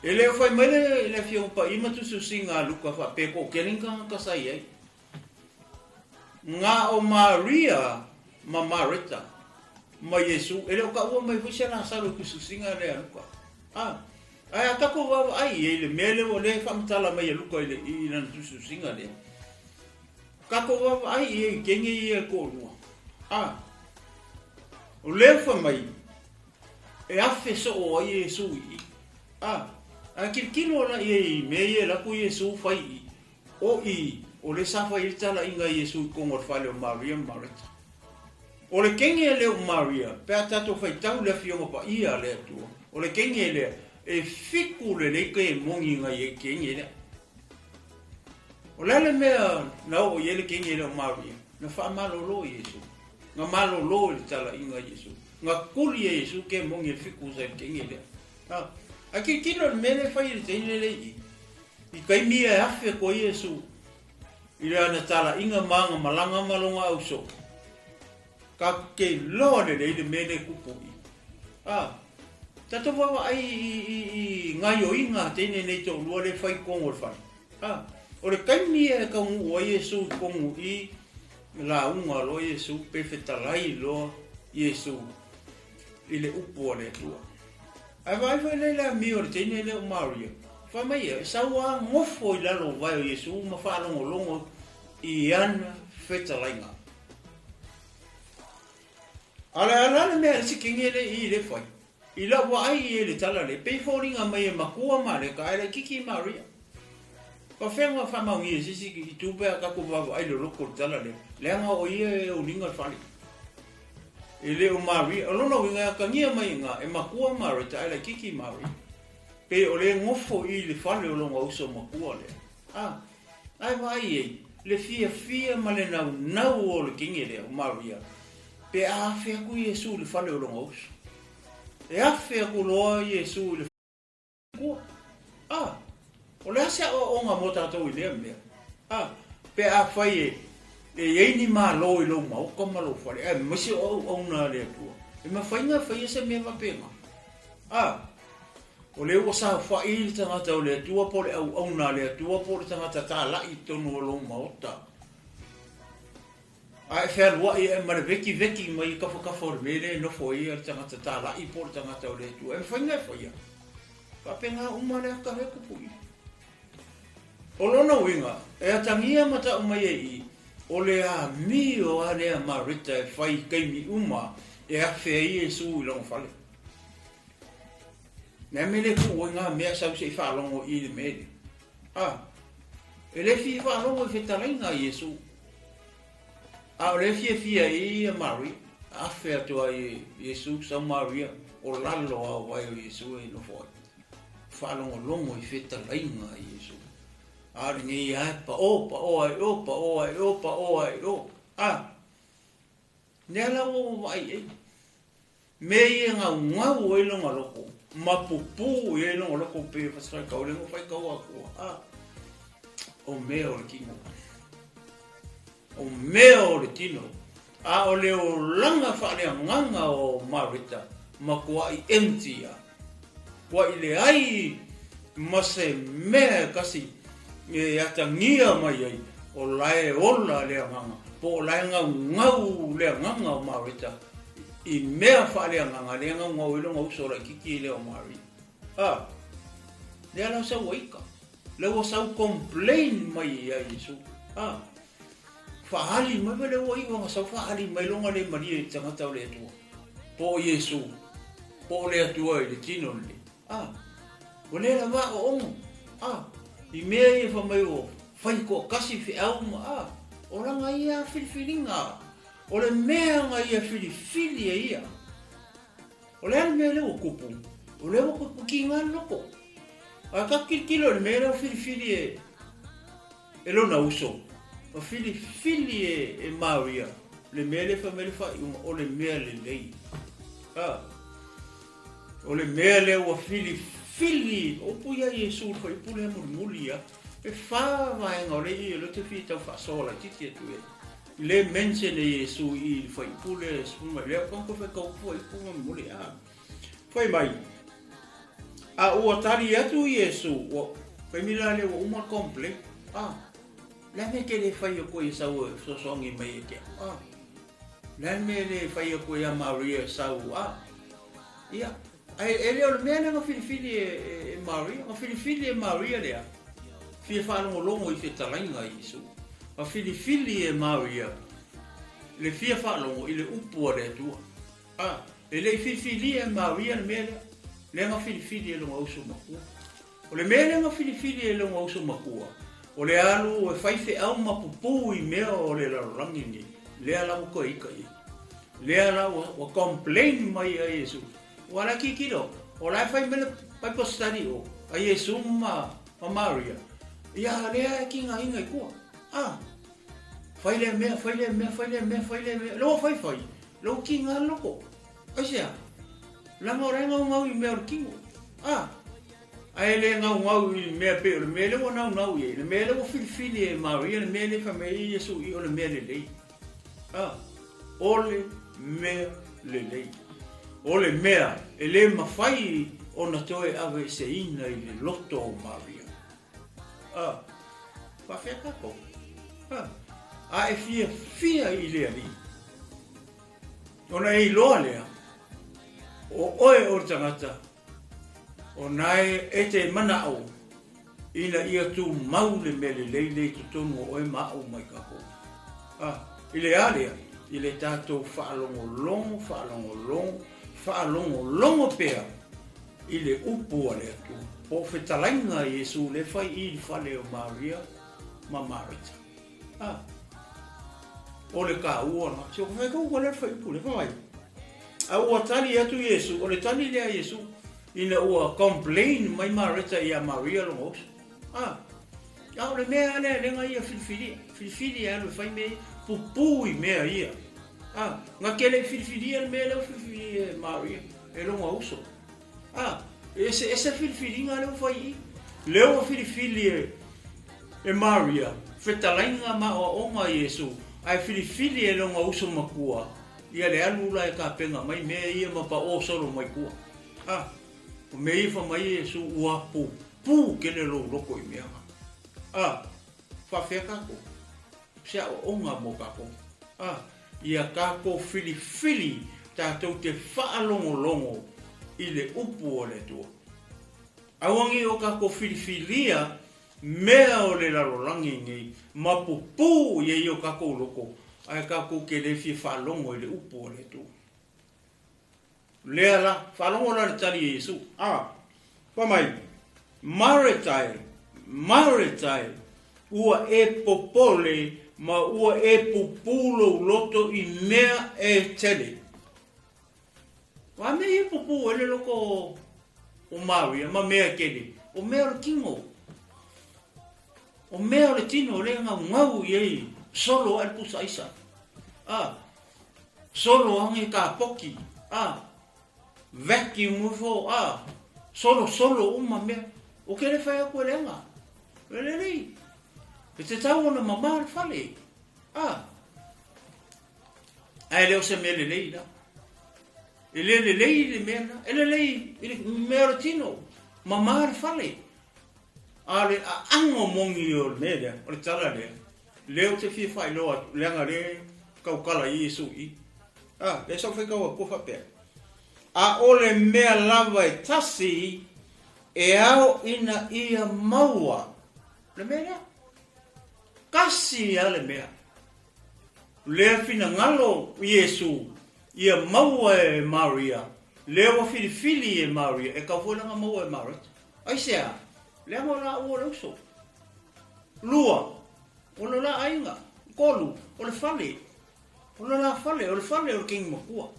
[SPEAKER 3] E le o fai mai le Afioga Paia ma tusitusiga a Luka faapea ko kele ni tagata sa i ai. Nga o Maria ma Mareta ma Iesu, e le o kaua mai foi se Lasalo i tusitusiga lea a Luka. A, ae a tatou vaavaai i ai i le mea lea ua lea e faamatala mai e Luka i le, i lana tusitusiga lea, tatou vaavaai i ai i teine ia e toalua. A, o lea fai mai, e afe soo ai Iesu i i. A, ae tilotilo la i ai i mea ia e alu atu Iesu fai i i, O i, o le sa fai ai le talaiga a Iesu i totonu o le fale o Maria ma Mareta. O le kenge lea o Maria, pe a tatou faitau i le Afioga Paia a le Atua, o le kenge lea, e fiku lelei ke moni ngai ai kenge lea. O le a le mea na oo i ai le kenge lea o Maria? Na faamalolo Iesu. Na malolo i le talaiga a Iesu. Na kuli e Iesu ke moni e fiku sa i le kenge lea. A, a tilotilo i le mea lea e fai e le teine lea i i. I taimi ia e afe atu ai Iesu i lana talaiga ma ana malaga ma lona ausoo, tatou te iloa lelei le mea lea e tupu i i. A, tatou vaavaai i, i, i gaioiga a teine nei toalua lea e fai i totonu o le fale. A, o le taimi ia e taunuu ai Iesu i totonu i, lauga loa Iesu pe fetalai loa Iesu i le upu a le Atua. Ae vaai foi lea i le amio o le teine lea o Maria, fai mai ia, e sau a nofo i lalo o vae o Iesu ma faalogologo i ana fetalaiga. A le a le mea le si kenge le i le fai. I lau vaai i e le tala le, pei foliga mai e makua Mareta ae laititi Maria. Ka fea faamaonia e se isi i tu pe a tatou vaavaai i le loko o le tala lea, leaga o ia e uliga le fale. E le o Maria, o lona uiga e atagia mai i ina, e makua Mareta ae laititi Maria. Pe o le nofo i le fale o lona uso matua lea. A, ae vaai i ai, le fiafia ma le naunau o le teine lea, o Maria, pe a afe atu Iesu i le fale o lona uso. E afe atu loa Iesu i le Kua. A, o le a se aoaoga mo tatou i lea mea? A, pe afai e, e i ai ni malo i lou maota ma lou fale, aemaise o auauna a le Atua, e mafai ona faia se mea faapena? A, o lea ua saofai le tagata o le Atua po o le auauna a le Atua po o le tagata talai i totonu o lou maota, A e fealuai ae ma le vetiveti mai i tafatafa o le mea lea e nofo ai le tagata talai po o le tagata o le Atua, e mafai ona e faia. Faapena uma le ata lea e tupu i i. O lona uiga, e atagia ma tau mai ai i i, o le amio lava lea a Mareta e fai i taimi uma e afe ai Iesu i lona fale. Le a mea le tuu ai na mea sau se i faalogo i le mea lea? A, e le fia faalogo i fetalaiga a Iesu. A o lea e fiafia ai ia Maria, afe atu ai Iesu sau Maria, o lalo lava o vae o Iesu e nofo ai. Faalogologo i fetalaiga a Iesu. A o lenei lava e pao, pao lava i o, pao lava i o, pao lava i o. A, lea la ua ou vaai i ai. Mea ia e gaugau ai lona loto ma pupū i ai lona loto pei o faitafaitau le no faitau akua a o mea o le tino. O mea o le tino. A o le olaga faaleagaga o Mareta matuai empty a. Tuai leai ma se mea e kasi e atagia mai ai o la e ola le agaga po o la e gaugau le agaga o Mareta i mea faaleagaga lea e gaugau ai lona uso laitiiti lea o Maria. A, lea la sau ai ita. Lea ua sau complain mai ia Iesu. A, faaali mai lea ua iu ona sau faaali mai lona le malie i le tagata o le Atua. Po o Iesu, po o le Atua i le tino lenei. A, ua le lava aoaoga. A, i mea ia fai mai ua fai toatasi feau ma a, o lana ia filifiliga, o le mea na ia filifili e ia. O le a le mea lea ua tupu? O lea ua toe kiga le loto. Ae tatou tilotilo i le mea lea ua filifili e e lona uso, ua filifili e e Maria le mea lea fai mai le faaiuga o le mea lelei. A o le mea lea ua filifili, o upu ia Iesu i le fuaiupu lea mulimuli ia. E fa vaega o lea i i o lea ou te fia tau faasoa laitiiti atu i ai. Le mention e Iesu i i le fuaiupu lea e 10 lea ua toe faitau fuaiupu mulimuli a. Fai mai, a ua tali atu Iesu, ua taimi la lea ua uma le complaint. A, le a mea e te le fai atu ai e sau e fesoasoani mai ia te au? A, le a le mea e le fai atu ai ia Maria e sau? A, ia, ae e le o le mea lea na filifili e, e Maria, na filifili e Maria lea, fia faalogologo i fetalaiga a Iesu. Na filifili e Maria le fia faalogo i le upu a le Atua. A, e le i filifilia e Maria le mea lea, lea na filifili e lona uso matua. O le mea lea na filifili e lona uso matua, o le alu e fai feau ma pupū i mea o le lalolagi lenei, lea la ua toe ita i ai. Lea la ua, ua complain mai a Iesu. Ua la tilotilo, o la e fai mai le Bible study o a Iesu ma, ma Maria, ia lea e kigaina i tua. A, fai lea mea, fai lea mea, fai lea mea, fai lea mea. Lea ua fai fai, lea ua kiga le loko. Aisea? Leaga o la e gaugau i mea o le tino. A, ae le gaugau i mea pei o le mea lea ua naunau i ai, le mea lea ua filifili e Maria, le mea lea fai mai ai Iesu i o le mea lelei. A, o le mea lelei. O le mea e le mafai ona toe aveeseina i le loto o Maria. A, faafefea tatou? A, a e fiafia i le Alii, ona e iloa lea, o oe o le tagata, o nae e te manao ina ia tumau le mea lelei lea i totonu o oe ma au mai tatou. A, i le a lea? I le tatou faalogologo, faalogologo, faalogologo pea i le upu a le Atua, po o fetalaiga a Iesu lea e fai i le fale o Maria ma Mareta. A, o le taua lena. Si o fai kau wale fai upu le fai. A ua tali atu Iesu, o le tali lea a Iesu, ina ua complain mai Mareta ia Maria lona uso. A, a o le mea lea lea na ia filifilia, filifili e alu e fai mea ia, pupū i mea ia. A, na te le i filifilia le mea lea ua filifilia e Maria, e lona uso. A, e eseese filifiliga lea ua fai i i. Lea ua filifili e, e Maria, fetalaiga ma aoaoga a Iesu, ae filifili e lona uso matua, ia le alu la e tapena mai mea ia ma paʻō solo mai tua. A, o mea ia fai mai Iesu, ua pupū tele lou loto i mea na. A, faafefea tatou? Se aoaoga mo tatou. A, ia tatou filifili tatou te faalogologo i le upu a le Atua. Aua nei o tatou filifilia mea o le lalolagi nei ma pupū i ai o tatou loto, ae tatou te le fia faalogo i le upu a le Atua. Lea la, faalogo la i le tali a Iesu, a, fai mai, Mareta e, Mareta e, ua e popole ma ua e pupū lou loto i mea e tele. O a mea ia pupū ai le loto o Maria ma mea e tele? O mea o le tino. O mea o le tino lea e gaugau i ai solo ae le pusa aisa. A, solo age kapoki. A, vacuum ifo. A, solo solo uma mea. O ke le fai atu e leaga. E lelei. E tatau ona mamā le fale. A, ae le o se mea lelei la. E le lelei le mea la. E lelei i le mea o le tino. Mamā le fale. A o le aago moni o le mea lea, o le tala lea, lea ou te fia faailoa atu, leaga lea e tautala ai Iesu i i. A, lea sa ou faitau atu faapea, ʻAʻole mea lava e tasi e ao ina ia maua le mea lea. Tasi lava le mea. Lea finagalo Iesu ia maua e Maria, lea ua filifili e Maria, e kau foi lana maua e Mareta. Aisea? Leaga o laua o le uso. Lua, o lo la aiga. Tolu, o le fale. O lo la fale, o le fale o le keiki makua.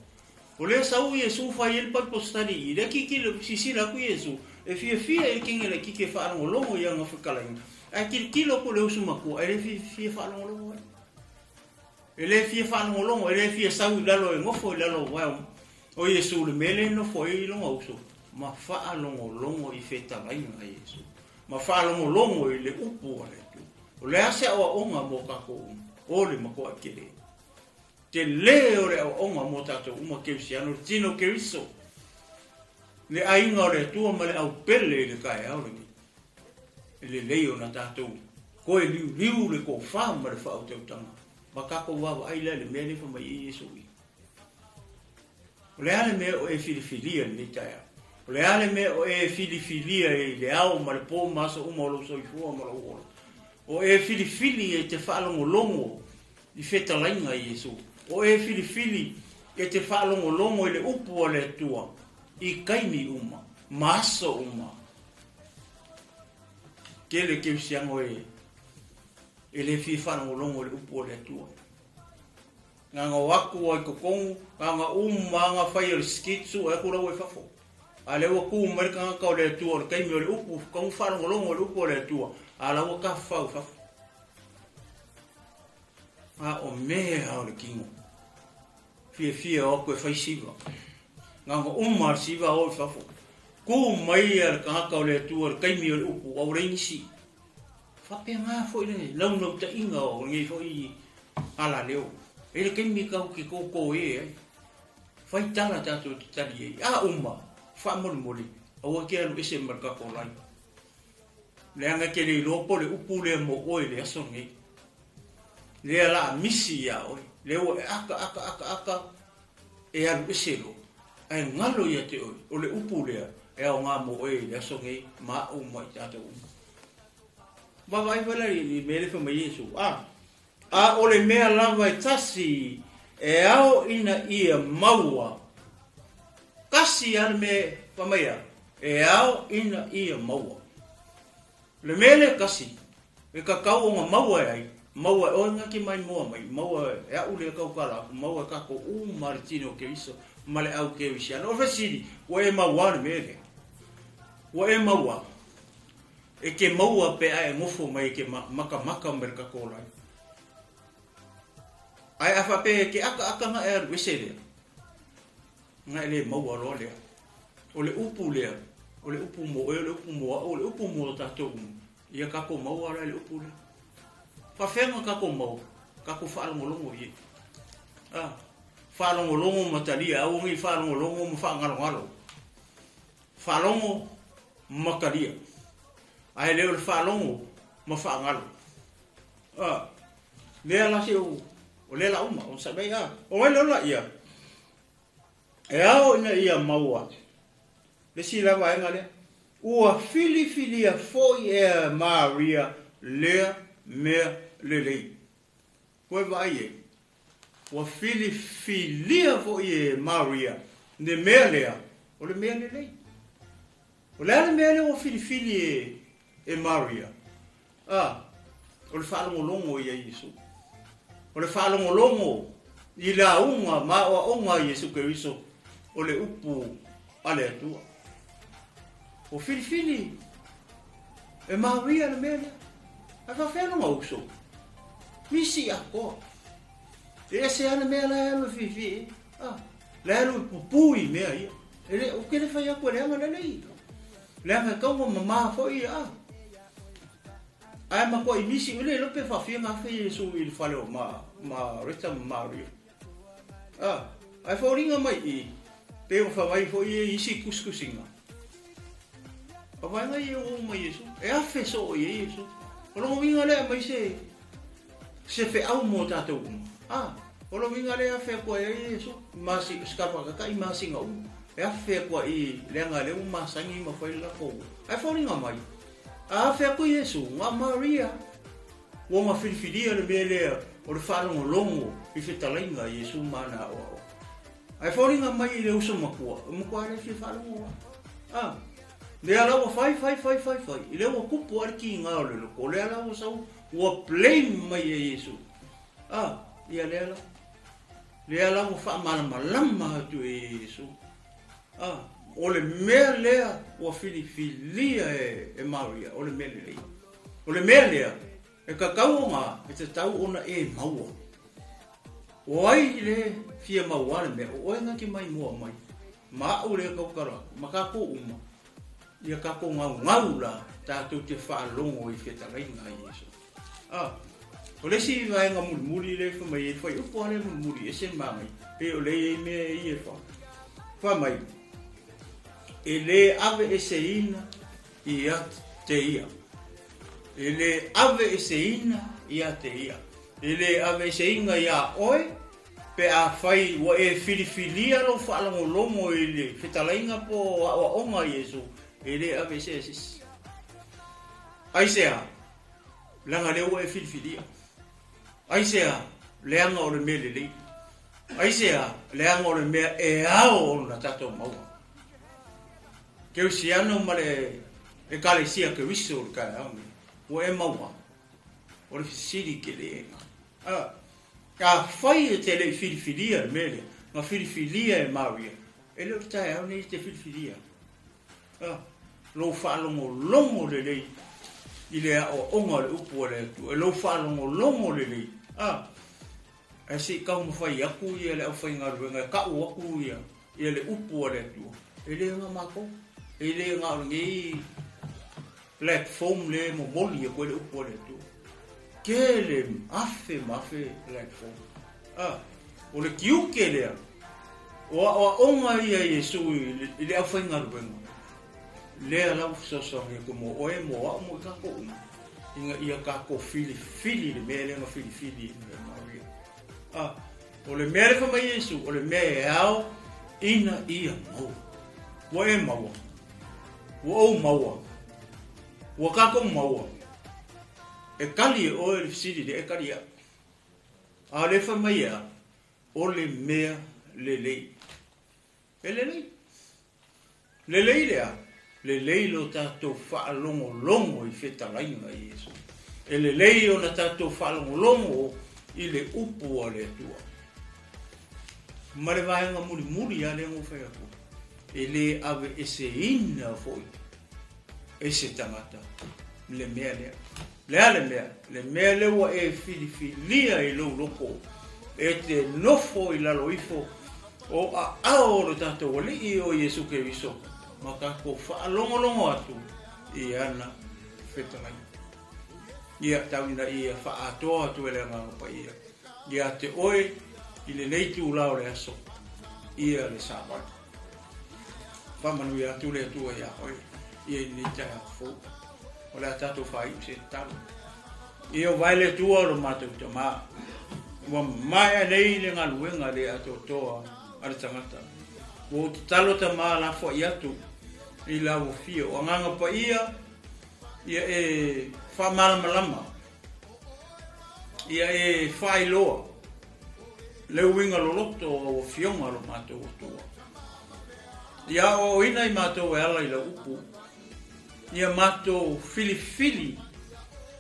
[SPEAKER 3] O lea sau Iesu fai ai le Bible study i lea kikilo, sisila aku Iesu, e fiafia i le kenge laititi e faalogologo i ana fetalaiga. Ae tilotilo aku i le uso matua, e le fia faalogologo ai. E le fia faalogologo, e le fia sau i lalo e nofo i lalo o o Iesu le mea lea e nofo ai lona uso, ma faalogologo i fetalaiga a Iesu, ma faalogologo i le upu a le Atua. O le a se aoaoga mo tatou uma? O le matuaʻi tele. Tele o le aoaoga mo tatou uma Kerisiano, le tino Keriso, le aiga o le Atua ma le aupele i le taeao lenei. E lelei ona tatou toe liuliu le tofa ma le faautautaga ma tatou vaavaai lea i le mea lea e fai mai ai Iesu i. O le a le mea o e filifilia i lenei taeao? O le a le mea o e filifilia i le ao ma le po ma aso uma o lou soifua ma lou ola? O e filifili e te faalogologo i fetalaiga a Iesu. O e filifili e te faalogologo i le upu a le Atua i taimi uma ma aso uma. Tele kerisiano e e le fia faalogologo i le upu a le Atua. Na ona o atu ai totonu, na ona uma lava ona fai o le skit sue atu la ua i fafo. A lea ua tu mai le tagata o le Atua o le taimi o le upu, tonu faalogologo i le upu a le Atua, a la ua tafafau i fafo. A o mea o le tino. Fiafia o atu e fai siva. Na ona uma le siva o i fafo. Tu mai ia le tagata o le Atua i le taimi o le upu, a ua leai nisi. Faapena foi le launautaiga o lenei foi alaleo. E le taimi tatou te tōtō e ai. Fai tala tatou te tali ai. A uma, faamolemole, aua te alu ese ma le tatou line. Leaga e te le iloa po o le upu lea mo oe i le aso lenei. Lea la a misi iā oe. Lea ua e aka, aka, aka, aka, e alu ese loa. Ae galo ia te oe, o le upu lea e aoga mo oe i le aso nei ma aʻu ma i tatou uma. Vaavaai foi la i mea lea fai mai Iesu, a, a o le mea lava e tasi e ao ina ia maua, tasi lava le mea fai mai a, e ao ina ia maua. Le mea lea tasi, e tatau ona maua e ai, maua e oe gati mai mua mai, maua e aʻu lea tautala atu, maua e tatou uma le tino o Keriso ma le au Kerisiano. O le fesili, ua e maua le mea lea? Ua e maua? E te maua pe a e nofo mai e te makamaka mai le tatou lai. Ae a faapea e te akaaka na e alu ese lea, na e le maua loa lea. O le upu lea, o le upu mo oe, o le upu mo aʻu, o le upu mo tatou uma, ia tatou maua la i le upu lea. Faafefea ona tatou maua? Tatou faalogologo i ai. A, faalogologo ma talia, aua ne i faalogologo ma faagalogalo. Faalogo ma talia. Ae le o le faalogo ma faagalo. A, lea la se o, o lea la uma, o sa mai a. O ai lola ia. E ao ina ia maua. Le si la vaega lea. Ua filifilia foi e Maria lea mea lelei. Koe vaai e, ua filifilia foi e Maria le mea lea, o le mea lelei. O le a le mea lea ua filifili e Maria? A, o le faalogologo ia Iesu. O le faalogologo i lauga ma aoaoga a Iesu Keriso o le upu a le Atua. Ua filifili e Maria le mea lea. Ae faafefea lona uso? Misi atoa. E ese lava le mea la e alu e filifili i ai. A, la e alu e pupū i mea ia. E le, ou te le fai atu e leaga lelei. Leaga e tatau ona mama foi ia, a. Ae matuai misi, e le iloa pe faafia ona afe Iesu i le fale o ma, Mareta ma Maria. A, ae foliga mai i, pei ona fai mai foi i isi tusitusiga. O vaega ia ua uma Iesu, e afe soo i ai Iesu. O lona uiga lea aumai se, se feau mo tatou uma. A, o lona uiga lea e afe atu ai ai Iesu, masi, se tafatatai masina uma. E afe atu ai i, leaga lea ua masani ma fai le latou. Ae foliga mai, a afe atu Iesu, na o Maria ua na filifilia le mea lea o le faalogologo i fetalaiga a Iesu ma ana aoaoga. Ae foliga mai i le uso matua, e matua le fia faalogo lava. A, lea la ua fai, fai, fai, fai, fai, lea ua tupu lava le kiga o le loto, lea la ua sau, ua blame mai e Iesu. A, ia lea la. Lea la ua faamalamalama atu e Iesu. A, o le mea lea ua filifilia e Maria, o le mea lelei. O le mea lea, e tatau ona, e tatau ona e maua. O ai le fia maua le mea, o oe na te mai mua mai, ma au lea tautala atu, ma tatou uma, ia tatou gaugau la, tatou te faalogo i fetalaiga a Iesu. A, o le isi vaega mulimuli lea e fai mai ai, fai upu lava lea mulimuli, e ese le manaia, pei o lea e i ai mea ia e fa. Fai mai, e le aveeseina ia te ia. E le aveeseina ia te ia. E le aveeseina iā oe pe afai ua e filifilia lou faalogologo i le fetalaiga po o aoaoga a Iesu, e le aveesea e se isi. Aisea? Leaga lea ua e filifilia. Aisea? Leaga o le mea lelei. Aisea? Leaga o le mea e ao ona tatou maua. Kerisiano ma le Ekalesia Keriso o le taeao nei, ua e maua, o le fesili tele lena. A, afai e te le i filifilia le mea lea, na filifilia e Maria, e le o le taeao nei e te filifilia. A, lou faalogologo lelei i le aoaoga o le upu a le Atua, e lou faalogologo lelei. A, ae se i taumafai atu ia le aufaigaluega e tau atu ia ia le upu a le Atua, e le na matou, e le na o lenei platform le momoli atu ai le upu a le Atua. Tele afe ma afe platform. A, o le tiute lea, o aoaoga ia Iesu i le aufaigaluega, lea la ua fesoasoani atu mo oe, mo au, mo i tatou uma, ina ia tatou filifili le mea lea na filifili e Maria. A, o le mea lea fai mai Iesu, o le mea e ao ina ia maua. Ua e maua. Ua ou maua. Ua tatou maua. E kali e oe le fesili lea, e kali ia. A o lea fai mai e a, o le mea lelei. E lelei. Lelei le a? Lelei lo tatou faalogologo i fetalaiga a Iesu. E lelei ona tatou faalogologo i le upu a le Atua. Ma le vaega mulimuli lava lea na ou fai atu, e le aveeseina foi e se tagata le mea lea. Le a le mea? Le mea lea ua e filifilia i lou loko e te nofo i lalo ifo o aao o lo tatou Alii o Iesu Keriso ma tatou faalogologo atu i ana fetalaiga. Ia tau ina ia faaatoa atu e le Agaga Paia ia te oe i lenei itula o le aso ia le Savali. Faamanuia atu le Atua iā oe ia i lenei taeao fou. O le a tatou faaiu se tatalo. Ia o vae le Atua o lo matou Tamā. Ua maea nei le galuega le atoatoa a le tagata. Ua ou tatalo Tamā lafoai atu. i lau afio. O Agaga Paia, ia e faamalamalama, ia e faailoa le uiga loloto o au afioga lo matou Atua. Ia aoaoina i matou e ala i lau upu, ia matou filifili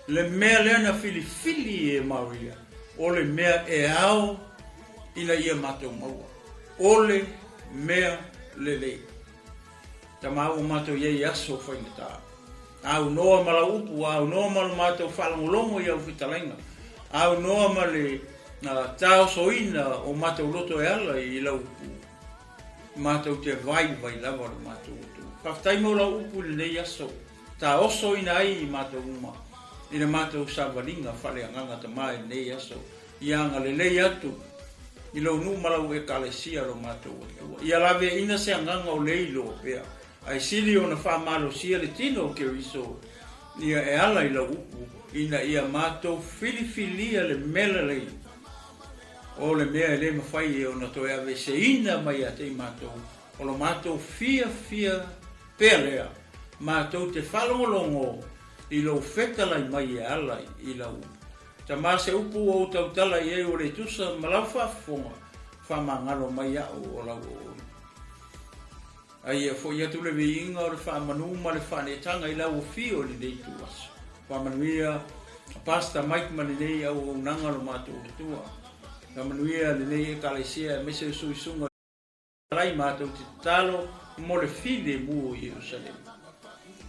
[SPEAKER 3] le mea lea na filifili e Maria, o le mea e ao ina ia matou maua, o le mea lelei. Tama ua matou i ai i aso faigata. Aunoa ma lau upu, aunoa ma lo matou faalogologo i au fetalaiga, aunoa ma le taosoina o matou loto e ala i lau upu, matou te vaivai lava lo matou Atua. Faafetai mo lau upu i lenei aso, taosoina ai i matou uma, i le matou savaliga faaleagaga Tama i lenei aso, ia agalelei atu i lou nuu ma lau Ekalesia lo matou Atua. Ia laveaina se agaga o le iloa pea, ae sili ona faamalosia le tino o Keriso ia e ala i lau upu, ina ia matou filifilia le mea lelei, o le mea e le mafai e ona toe aveeseina mai ia te i matou, o lo matou fiafia pea lea, matou te faalogologo i lou fetalai mai e ala i lau upu. Tama se upu ua ou tautala i ai ua le tusa ma lau faafofoga, faamagalo mai au o lau auauna. A ia foi atu le viiga o le faamanu ma le faaneetaga i lau afio i lenei ituaso. Faamanuia Pastor Mike ma lenei auaunaga lo matou Atua. Faamanuia lenei Ekalesia aemaise o suisuga lai matou te tatalo mo le filemu o Ierusalema.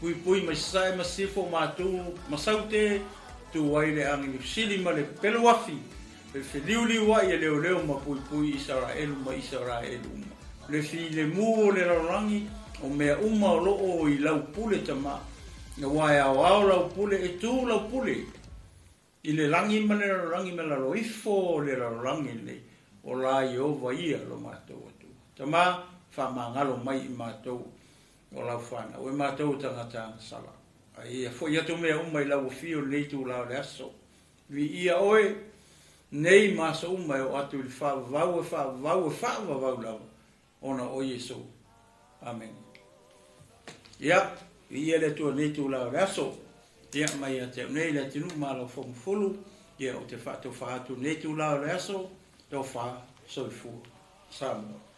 [SPEAKER 3] Puipui mai sasae ma sisifo o matou ma saute, tu ai le aginiusili ma le peluafi, e feliuliuai e leoleo ma puipui Isaraelu ma Isaraelu uma. Le filemu o le lalolagi, o mea uma o loo i lau pule Tama, aua e aoao lau pule, e tu lau pule i le lagi ma le lalolagi ma lalo ifo o le lalolagi lenei, o la Ieova ia lo matou Atua. Tama, faamagalo mai i matou o lau whanau, e matou o tagata agasala. A ia foi atu mea uma i lau afio i lenei itulā o le aso. Viia oe, nei ma aso uma e oo atu i le faavavau e faavavau e faavavau lava, ona o Iesu. Amene. Ia, viia le Atua i lenei itulā o le aso. Ia, mai ia te au nei le atunuu ma lau fomufulu, ia ou te faatofa atu i lenei itulā o le aso, tofa soifua Samoa.